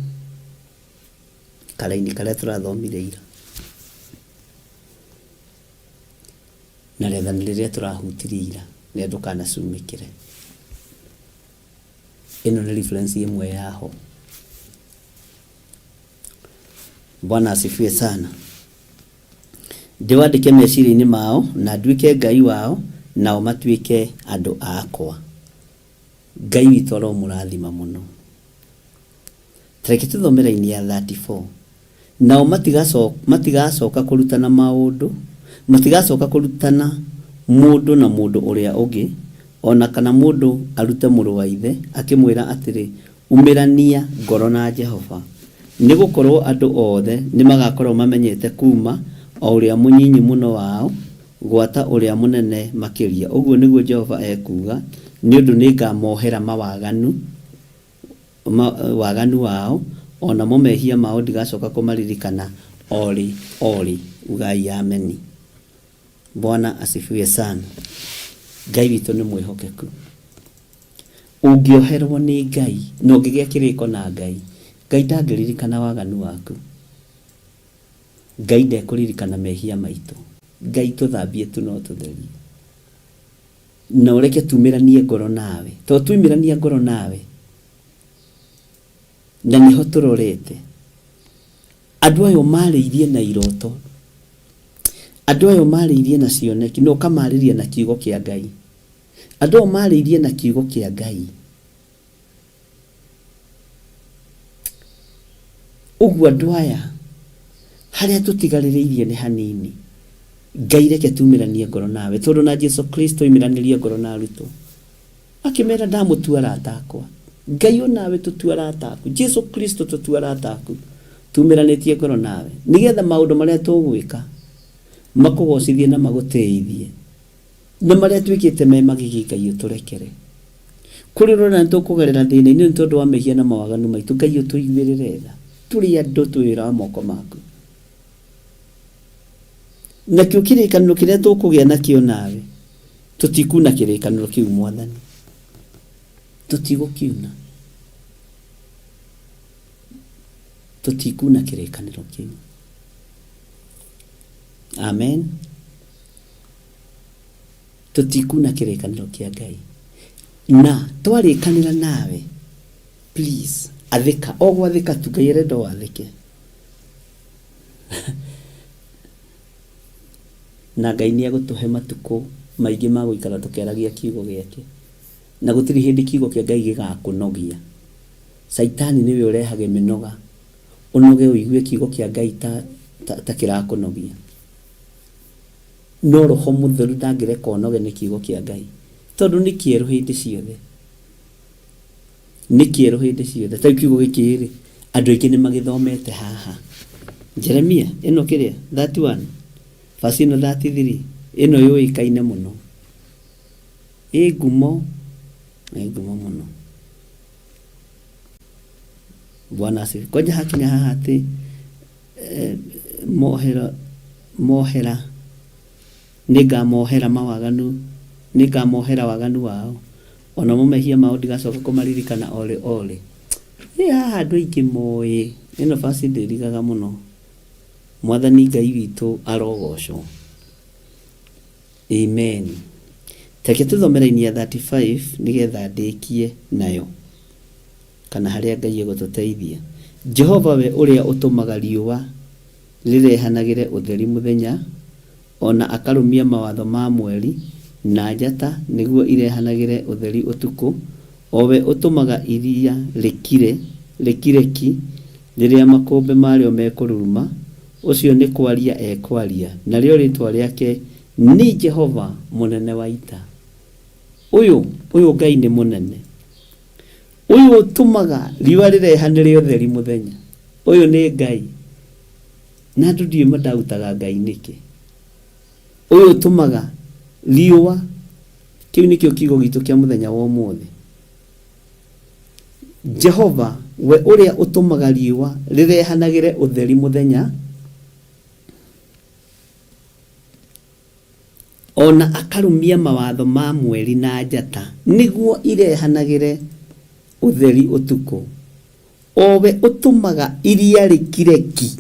karaini karĩa tũrathomire ira. Na rĩathani rĩrĩa tũrahutirie ira rĩa ndũkanacumĩkĩre. Ĩno nĩ reference ĩmwe yaho. Bwana asifiwe sana. Ndĩwandĩke meciria-inĩ mao, na nduĩke Ngai wao, nao matuĩke andũ akwa. Ngai witũ aromũrathima mũno. Tareke tũthome raini ya 34. Nao matigacoka kũrutana maũndũ, matigacoka kũrutana mũndũ na mũndũ ũrĩa ũngĩ, o na kana mũndũ arute mũrũ wa ithe, akĩmwĩra atĩrĩ, Umĩrania ngoro na Jehova, nĩ gũkorũo andũ othe nĩmagakorũo mamenyete kuuma o ũrĩa mũnyinyi mũno wao gwata ũrĩa mũnene makĩria, ũguo nĩguo Jehova ekuuga, nĩ ũndũ nĩngamohera mawaganu, waganu wao, o namo mehia mao ndigacoka kũmaririkana o rĩ o rĩ. Ugai ameni. Bwana asifiwe sana. Ngai witũ nĩ mwĩhokeku. Ũngĩoherwo nĩ Ngai na ũngĩgĩa kĩrĩko na Ngai, Ngai ndangĩririkana waganu waku. Ngai ndekũririkana mehia maitũ. Ngai tũthambie tu na ũtũtherie. Na ũreke tumĩranie ngoro nawe. Tondũ twaumĩrania ngoro nawe, na nĩho tũrorete. Andũ aya ũmarĩirie na iroto. Andũ aya ũmarĩirie na cioneki na ũkamarĩria na kiugo kĩa Ngai. Andũ aya ũmarĩirie na kiugo kĩa Ngai. Ũguo andũ aya harĩa tũtigarĩrĩirie nĩ hanini. Ngai reke tumĩranie ngoro nawe tondũ na Jesu Kristo oimĩranirie ngoro na arutwo. Akĩmera ndamũtua arata akwa. Ngai onawe tũtue arata aku. Jesu Kristo tũtue arata aku. Tumĩranĩtie ngoro nawe. Nĩgetha maũndũ marĩa tũgwĩka makũgocithie na magũtĩithie. Na marĩa twĩkĩte me magigi Ngai ũtũrekere. Kũrĩ ũrona nĩ tũkũgerera thĩna-inĩ nĩ tondũ wa mehia na mawaganu maitũ Ngai ũtũiguĩrĩre tha. Tũrĩ andũ twĩ wĩra wa moko maku. Nakĩo kĩrĩkanĩro kĩrĩa tũkũgĩa nakĩo nawe tũtikuna kĩrĩkanĩro kĩu Mwathani. Tũtigũkiuna. Tũtikuna kĩrĩkanĩro kĩu. Amen. Tũtikuna kĩrĩkanĩro kĩa Ngai. Na twarĩkanĩra nawe, please, athĩka. O gwathĩka tu, Ngai arenda wathĩke. Na Ngai nĩ egũtũhe matukũ maingĩ ma gũikara tũkĩaragia kiugo gĩake. Na gũtirĩ hĩndĩ kiugo kĩa Ngai gĩgakũnogia. Caitani nĩwe ũrehage mĩnoga. Ũnoge ũigue kiugo kĩa Ngai ta, ta, ta kĩrakũnogia. No Roho Mũtheru ndangĩreka ũnoge nĩ kiugo kĩa Ngai, tondũ nĩ kĩerũ hĩndĩ ciothe. Nĩ kĩerũ hĩndĩ ciothe. Ta rĩu kiugo gĩkĩ-rĩ, andũ aingĩ nĩ magĩthomete haha. Jeremia, ĩno kĩrĩa, 31, verse ĩno 33, ĩno yũĩkaine mũno. Ĩ ngumo, ĩ ngumo mũno. Bwana asifiwe. Kwanja hakinya haha atĩ mohera mohera nĩngamohera mawaganu nĩngamohera waganu wao o namo mehia mao ndigacoka kũmaririkana o rĩ o rĩ. Ĩ haha andũ aingĩ moĩ ĩno verse ndĩrigaga mũno. Mwathani Ngai witũ arogocwo. Amen. Tareke tũthome raini ya 35 nĩgetha ndĩkie nayo. Kana harĩa Ngai egũtũteithia. Jehova we ũrĩa ũtũmaga riũa rĩrehanagĩre ũtheri mũthenya, o na akarũmia mawatho ma mweri na njata nĩguo irehanagĩre ũtheri ũtukũ, o we ũtũmaga iria rĩkire, rĩkire ki rĩrĩa makũmbĩ marĩo mekũruruma, ũcio nĩ kwaria ekwaria, narĩo rĩĩtwa rĩake nĩ Jehova Mũnene wa Ita. Ũyũ, ũyũ Ngai nĩ mũnene. Ũyũ ũtũmaga riũa rĩrehanĩre ũtheri mũthenya. Ũyũ nĩ Ngai. Na andũ ndiũĩ mandautaga Ngai nĩkĩ. Ũyũ ũtũmaga riũa, kĩu nĩkĩo kiugo gitũ kĩa mũthenya wa ũmũthĩ. Jehova, we ũrĩa ũtũmaga riũa rĩrehanagĩre ũtheri mũthenya, O na akarũmia mawatho ma mweri na njata nĩguo irehanagĩre ũtheri ũtukũ, o we ũtũmaga iria rĩkire ki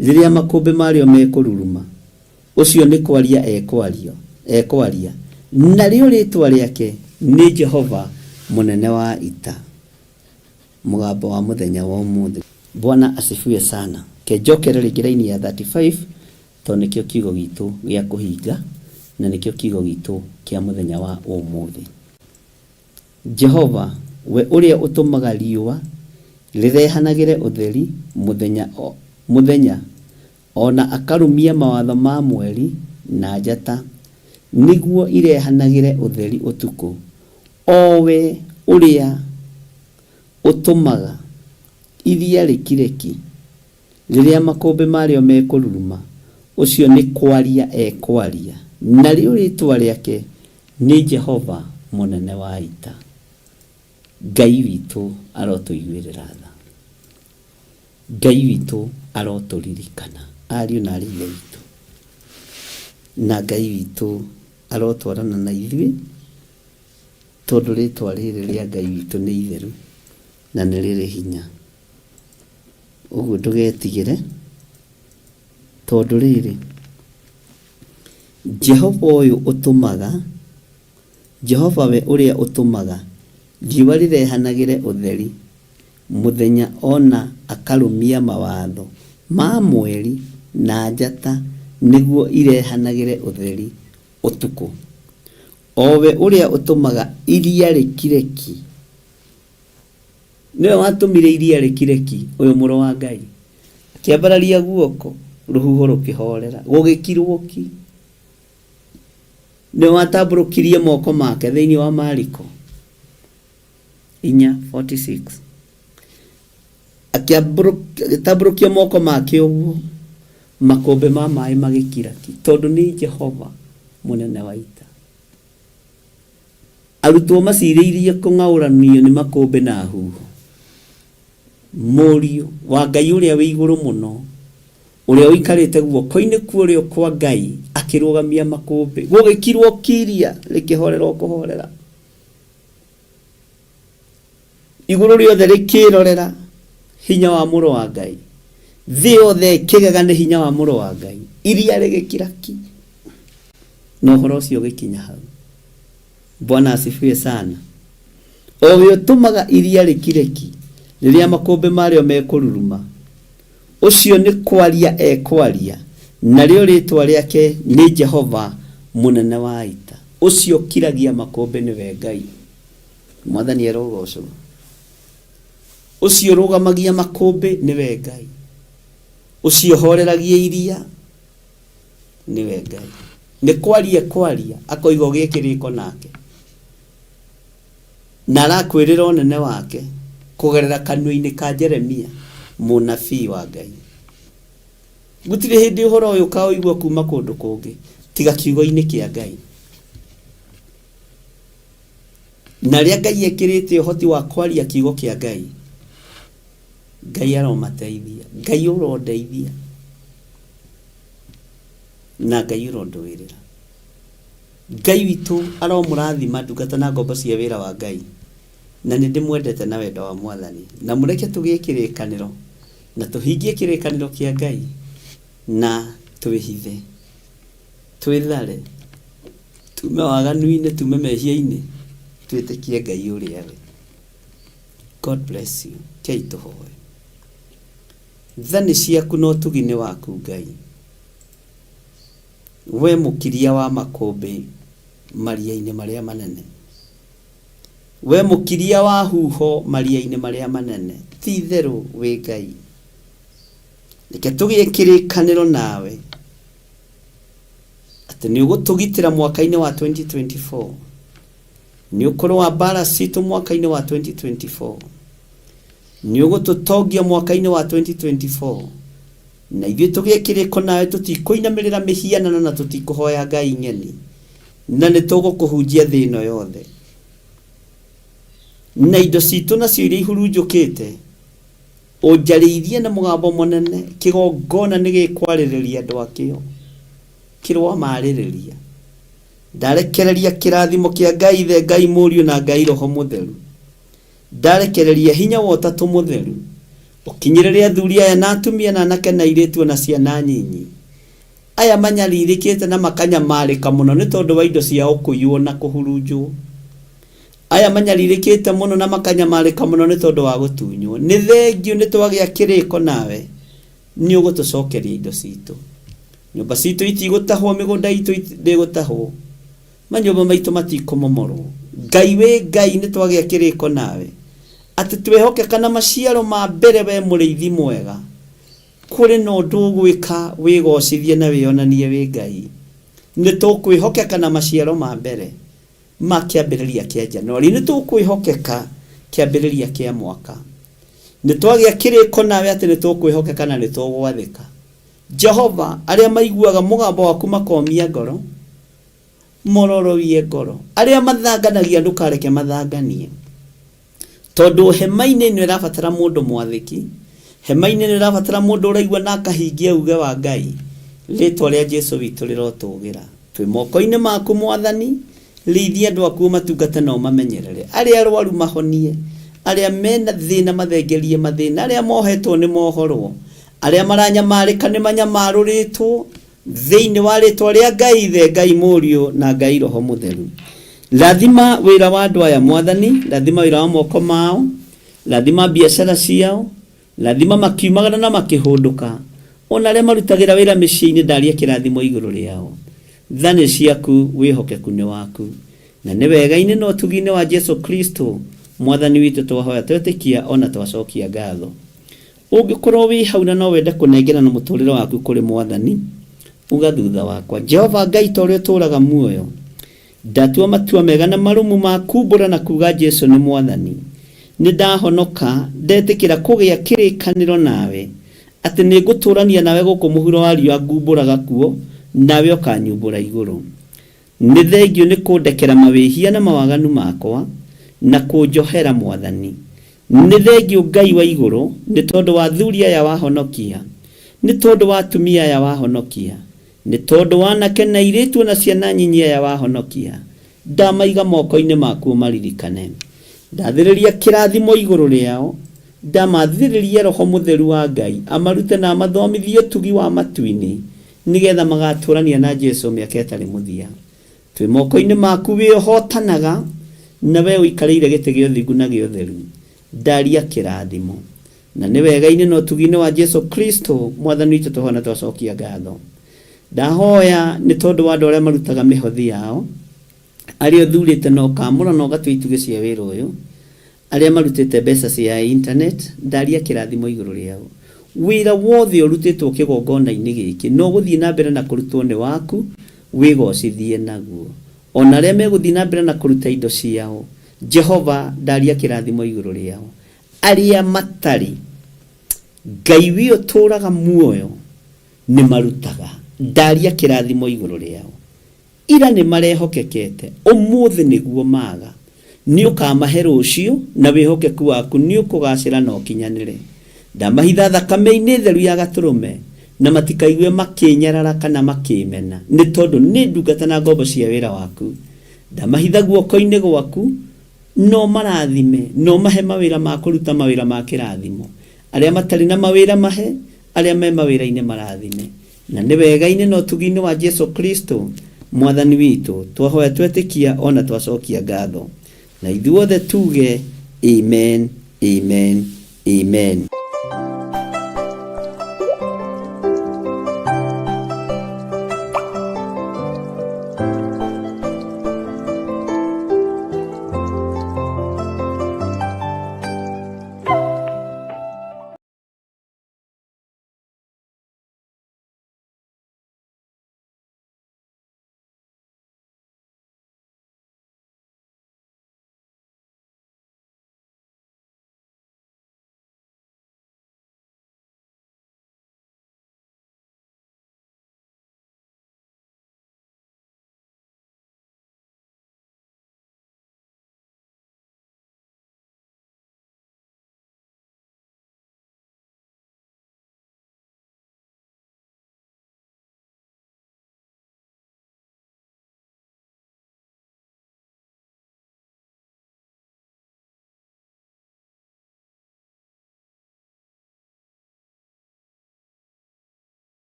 rĩrĩa makũmbĩ marĩo mekũruruma, Ũcio nĩ kwaria ekwario, ekwaria, narĩo rĩĩtwa rĩake nĩ Jehova mũnene wa ita. Mũgambo wa mũthenya wa ũmũthĩ. Bwana asifiwe sana. Ke njokere rĩngĩ raini ya 35 tondũ nĩkĩo kiugo gitũ gĩa kũhinga na nĩkĩo kiugo gitũ kĩa mũthenya wa ũmũthĩ. Jehova, we ũrĩa ũtũmaga riũa rĩrehanagĩre ũtheri mũthenya mũthenya O na akarũmia mawatho ma mweri na njata nĩguo irehanagĩre ũtheri ũtukũ, o we ũrĩa ũtũmaga iria rĩkire ki rĩrĩa makũmbĩ marĩo mekũruruma, ũcio nĩ kwaria ekwaria, narĩo rĩĩtwa rĩake nĩ Jehova Mũnene wa Ita. Ngai witũ arotũiguĩrĩra tha. Ngai witũ arotũririkana, ariũ na aarĩ a Ithe witũ. Na Ngai witũ arotwarana na ithuĩ, tondũ rĩtwa rĩrĩ rĩa Ngai witũ nĩ itheru na nĩ rĩrĩ hinya. Ũguo ndũgetigĩre, tondũ rĩrĩ, Jehova ũyũ ũtũmaga, Jehova we ũrĩa ũtũmaga riũa rĩrehanagĩre ũtheri mũthenya o na akarũmia mawatho ma mweri na njata nĩguo irehanagĩre ũtheri ũtukũ, o we ũrĩa ũtũmaga iria rĩkire ki. Nĩwe watũmire iria rĩkire ki, ũyũ Mũrũ wa Ngai. Akĩambararia guoko, rũhuho rũkĩhoorera, gũgĩkirwo ki. Nĩwe watambũrũkirie moko make thĩinĩ wa Mariko 4:46. Agĩtambũrũkia moko make ũguo, makũmbĩ ma maĩ magĩkira ki, tondũ nĩ Jehova mũnene wa ita. Arutwo macirĩirie kũng'aũranio nĩ makũmbĩ na huho. Mũriũ wa Ngai ũrĩa wĩ igũrũ mũno, ũrĩa ũikarĩte guoko-inĩ kwa ũrĩo kwa Ngai, akĩrũgamia makũmbĩ. Gũgĩkirwo ki iria rĩkĩhorera o kũhorera. Igũrũ rĩothe rĩkĩrorera hinya wa Mũrũ wa Ngai. Thĩ yothe ĩkĩgega nĩ hinya wa Mũrũ wa Ngai. Iria rĩgĩkira ki. Na ũhoro ũcio ũgĩkinya hau. Bwana asifiwe sana. O we ũtũmaga iria rĩkire ki rĩrĩa makũmbĩ marĩo mekũruruma, ũcio nĩ kwaria ekwaria, narĩo rĩĩtwa rĩake nĩ Jehova mũnene wa ita. Ũcio ũkiragia makũmbĩ nĩwe Ngai. Mwathani arogocwo. Ũcio ũrũgamagia makũmbĩ nĩwe Ngai. Ũcio ũhoreragia iria nĩwe Ngai. Nĩ kwaria ekwaria akoiga ũgĩe kĩrĩko nake. Na arakwĩrĩra ũnene wake kũgerera kanua-inĩ ka Jeremia mũnabii wa Ngai. Gũtirĩ hĩndĩ ũhoro ũyũ ũkaũigua kuma kũndũ kũngĩ tiga kiugo-inĩ kĩa Ngai. Na arĩa Ngai ekĩrĩte ũhoti wa kwaria kiugo kĩa Ngai, Ngai aromateithia, Ngai ũrondeithia na Ngai ũrondũĩrĩra. Ngai witũ aromũrathima ndungata na ngombo cia wĩra wa Ngai, na nĩ ndĩmwendete na wendo wa Mwathani. Na mũreke tũgĩe kĩrĩkanĩro na tũhingie kĩrĩkanĩro kĩa Ngai na twĩhithe, twĩthare, tume waganu-inĩ, tume mehia-inĩ, twĩtĩkie Ngai ũrĩa we. God bless you. Kei tũhoe. Tha nĩ ciaku na ũtugi nĩ waku Ngai. We mũkiria wa makũmbĩ maria-inĩ marĩa manene. We mũkiria wa huho maria-inĩ marĩa manene. Ti itherũ wĩ Ngai. Reke tũgĩe kĩrĩkanĩro nawe atĩ nĩ ũgũtũgitĩra mwaka-inĩ wa 2024. Nĩ ũkũrũa mbara citũ mwaka-inĩ wa 2024. Nĩ ũgũtũtongia mwaka-inĩ wa 2024. Na ithuĩ tũgĩe kĩrĩko nawe tũtikũinamĩrĩra mĩhianano na tũtikũhoya ngai ng'eni. Na nĩ tũgũkũhunjia thĩ ĩno yothe. Na indo citũ nacio iria ihurunjũkĩte, ũnjarĩirie na mũgambo mũnene, kĩgongona nĩ gĩkwarĩrĩria andũ akĩo. Kĩroamarĩrĩria. Ndarekereria kĩrathimo kĩa Ngai Ithe, Ngai Mũriũ na Ngai Roho Mũtheru. Ndarekereria hinya wa Ũtatũ Mũtheru ũkinyĩrĩre athuri aya na atumia na anake na airĩtu o na ciana nyinyi. Aya manyarirĩkĩte na makanyamarĩka mũno nĩ tondũ wa indo ciao kũiywo na kũhurunjwo. Aya manyarirĩkĩte mũno na makanyamarĩka mũno nĩ tondũ wa gũtunywo. Nĩ thengiũ nĩ twagĩa kĩrĩko nawe, nĩ ũgũtũcokeria indo citũ. Nyũmba citũ itigũtahwo, mĩgũnda itũ ndĩgũtahwo, manyũmba maitũ matikũmomorwo. Ngai wĩ Ngai nĩ twagĩa kĩrĩko nawe, atĩ twehokeka na maciaro ma mbere we mũrĩithi mwega, Kũrĩ na ũndũ ũgwĩka wĩgoocithie na wĩonanie wĩ Ngai. Nĩ tũkwĩhokeka na maciaro ma mbere ma kĩambĩrĩria kĩa Januari. Nĩ tũkwĩhokeka kĩambĩrĩria kĩa mwaka. Nĩ twagĩa kĩrĩko nawe atĩ nĩ tũkwĩhokeka na nĩ tũgwathĩka. Jehova, arĩa maiguaga mũgambo waku makomia ngoro, mororoie ngoro. Arĩa mathanganagia ndũkareke mathanganie. Tondũ hema-inĩ ĩno ĩrabatara mũndũ mwathĩki, hema-inĩ ĩno ĩrabatara mũndũ ũraigua na akahingia uge wa Ngai. Rĩtwa rĩa Jesu witũ rĩrotũgĩra. Twĩ moko-inĩ maku Mwathani, rĩithia andũ aku ũmatungate na ũmamenyerere. Arĩa arwaru mahonie, arĩa mena thĩna mathengerie mathĩna, arĩa mohetwo nĩ mohorwo, arĩa maranyamarĩka nĩ manyamarũrĩtwo, Thĩinĩ wa rĩtwa rĩa Ngai Ithe, Ngai Mũriũ, na Ngai Roho Mũtheru. Rathima wĩra wa andũ aya Mwathani, rathima wĩra wa moko mao, rathima biacara ciao, rathima makiumagara na makĩhũndũka, ona arĩa marutagĩra wĩra mĩciĩ-inĩ ndaria kĩrathimo igũrũ rĩao. Tha nĩ ciaku, wĩhokeku nĩ waku. Na nĩ wega-inĩ na ũtugi-inĩ wa Jesu Kristo Mwathani witũ twahoya twetĩkia ona twacokia ngatho. Ũngĩkorwo wĩ hau na no wende kũnengerana mũtũrĩre waku kũrĩ Mwathani, uga thutha wakwa, Jehova Ngai ta ũrĩa ũtũũraga muoyo, ndatua matua mega na marũmu ma kumbũra na kuuga Jesu nĩ Mwathani. Nĩ ndahonoka, ndetĩkĩra kũgĩa kĩrĩkanĩro nawe, atĩ nĩ ngũtũũrania nawe gũkũ mũhuro wa riũa ngumbũraga kuo, nawe ũkanyumbũra igũrũ. Nĩ thengiũ nĩ kũndekera mawĩhia na mawaganu makwa, na kũnjohera, Mwathani. Nĩ thengiũ Ngai wa igũrũ, nĩ tondũ wa athuri aya wahonokia, nĩ tondũ wa atumia aya wahonokia, nĩ tondũ wa anake na airĩtu o na ciana nyinyi aya wahonokia. Ndamaiga moko-inĩ maku ũmaririkane. Ndathĩrĩria kĩrathimo igũrũ rĩao, ndamathĩrĩria Roho Mũtheru wa Ngai amarute na amathomithie ũtugi wa matu-inĩ, Nĩgetha magatũrania na Jesu mĩaka ĩtarĩ mũthia. Twĩ moko-inĩ maku wĩ ũhotanaga, na we ũikarĩire gĩtĩ gĩa ũthingu na gĩa ũtheru. Ndaria kĩrathimo. Na nĩ wega-inĩ na ũtugi-inĩ wa Jesu Kristo Mwathani witũ twahoya na twacokia ngatho. Ndahoya nĩ tondũ wa andũ arĩa marutaga mĩhothi yao, arĩa ũthurĩte na ũkaamũra na ũgatua itugĩ cia wĩra ũyũ, Arĩa marutĩte mbeca cia internet, ndaria kĩrathimo igũrũ rĩao. Wĩra wothe ũrutĩtwo kĩgongona-inĩ gĩkĩ na ũgũthiĩ na mbere na kũrutwo nĩ waku, wĩgocithie naguo. O na arĩa megũthiĩ na mbere na kũruta indo ciao, Jehova, ndaria kĩrathimo igũrũ rĩao. Arĩa matarĩ, Ngai wĩ ũtũũraga muoyo, nĩ marutaga, ndaria kĩrathimo igũrũ rĩao. Ira nĩ marehokekete, ũmũthĩ nĩguo maga. Nĩ ũkamahe rũciũ, na wĩhokeku waku nĩ ũkũgaacĩra na ũkinyanĩre. Ndamahitha thakame-inĩ theru ya Gatũrũme, na matikaigue makĩĩnyarara kana makĩĩmena, nĩ tondũ nĩ ndungata na ngombo cia wĩra waku. Ndamahitha guoko-inĩ gwaku, na ũmarathime, na ũmahe mawĩra ma kũruta mawĩra ma kĩrathimo. Arĩa matarĩ na mawĩra mahe, arĩa me mawĩra-inĩ marathime. Na nĩ wega-inĩ na ũtugi-inĩ wa Jesu Kristo, Mwathani witũ, twahoya twetĩkia o na twacokia ngatho. Na ithuothe tuuge, Amen, amen, amen.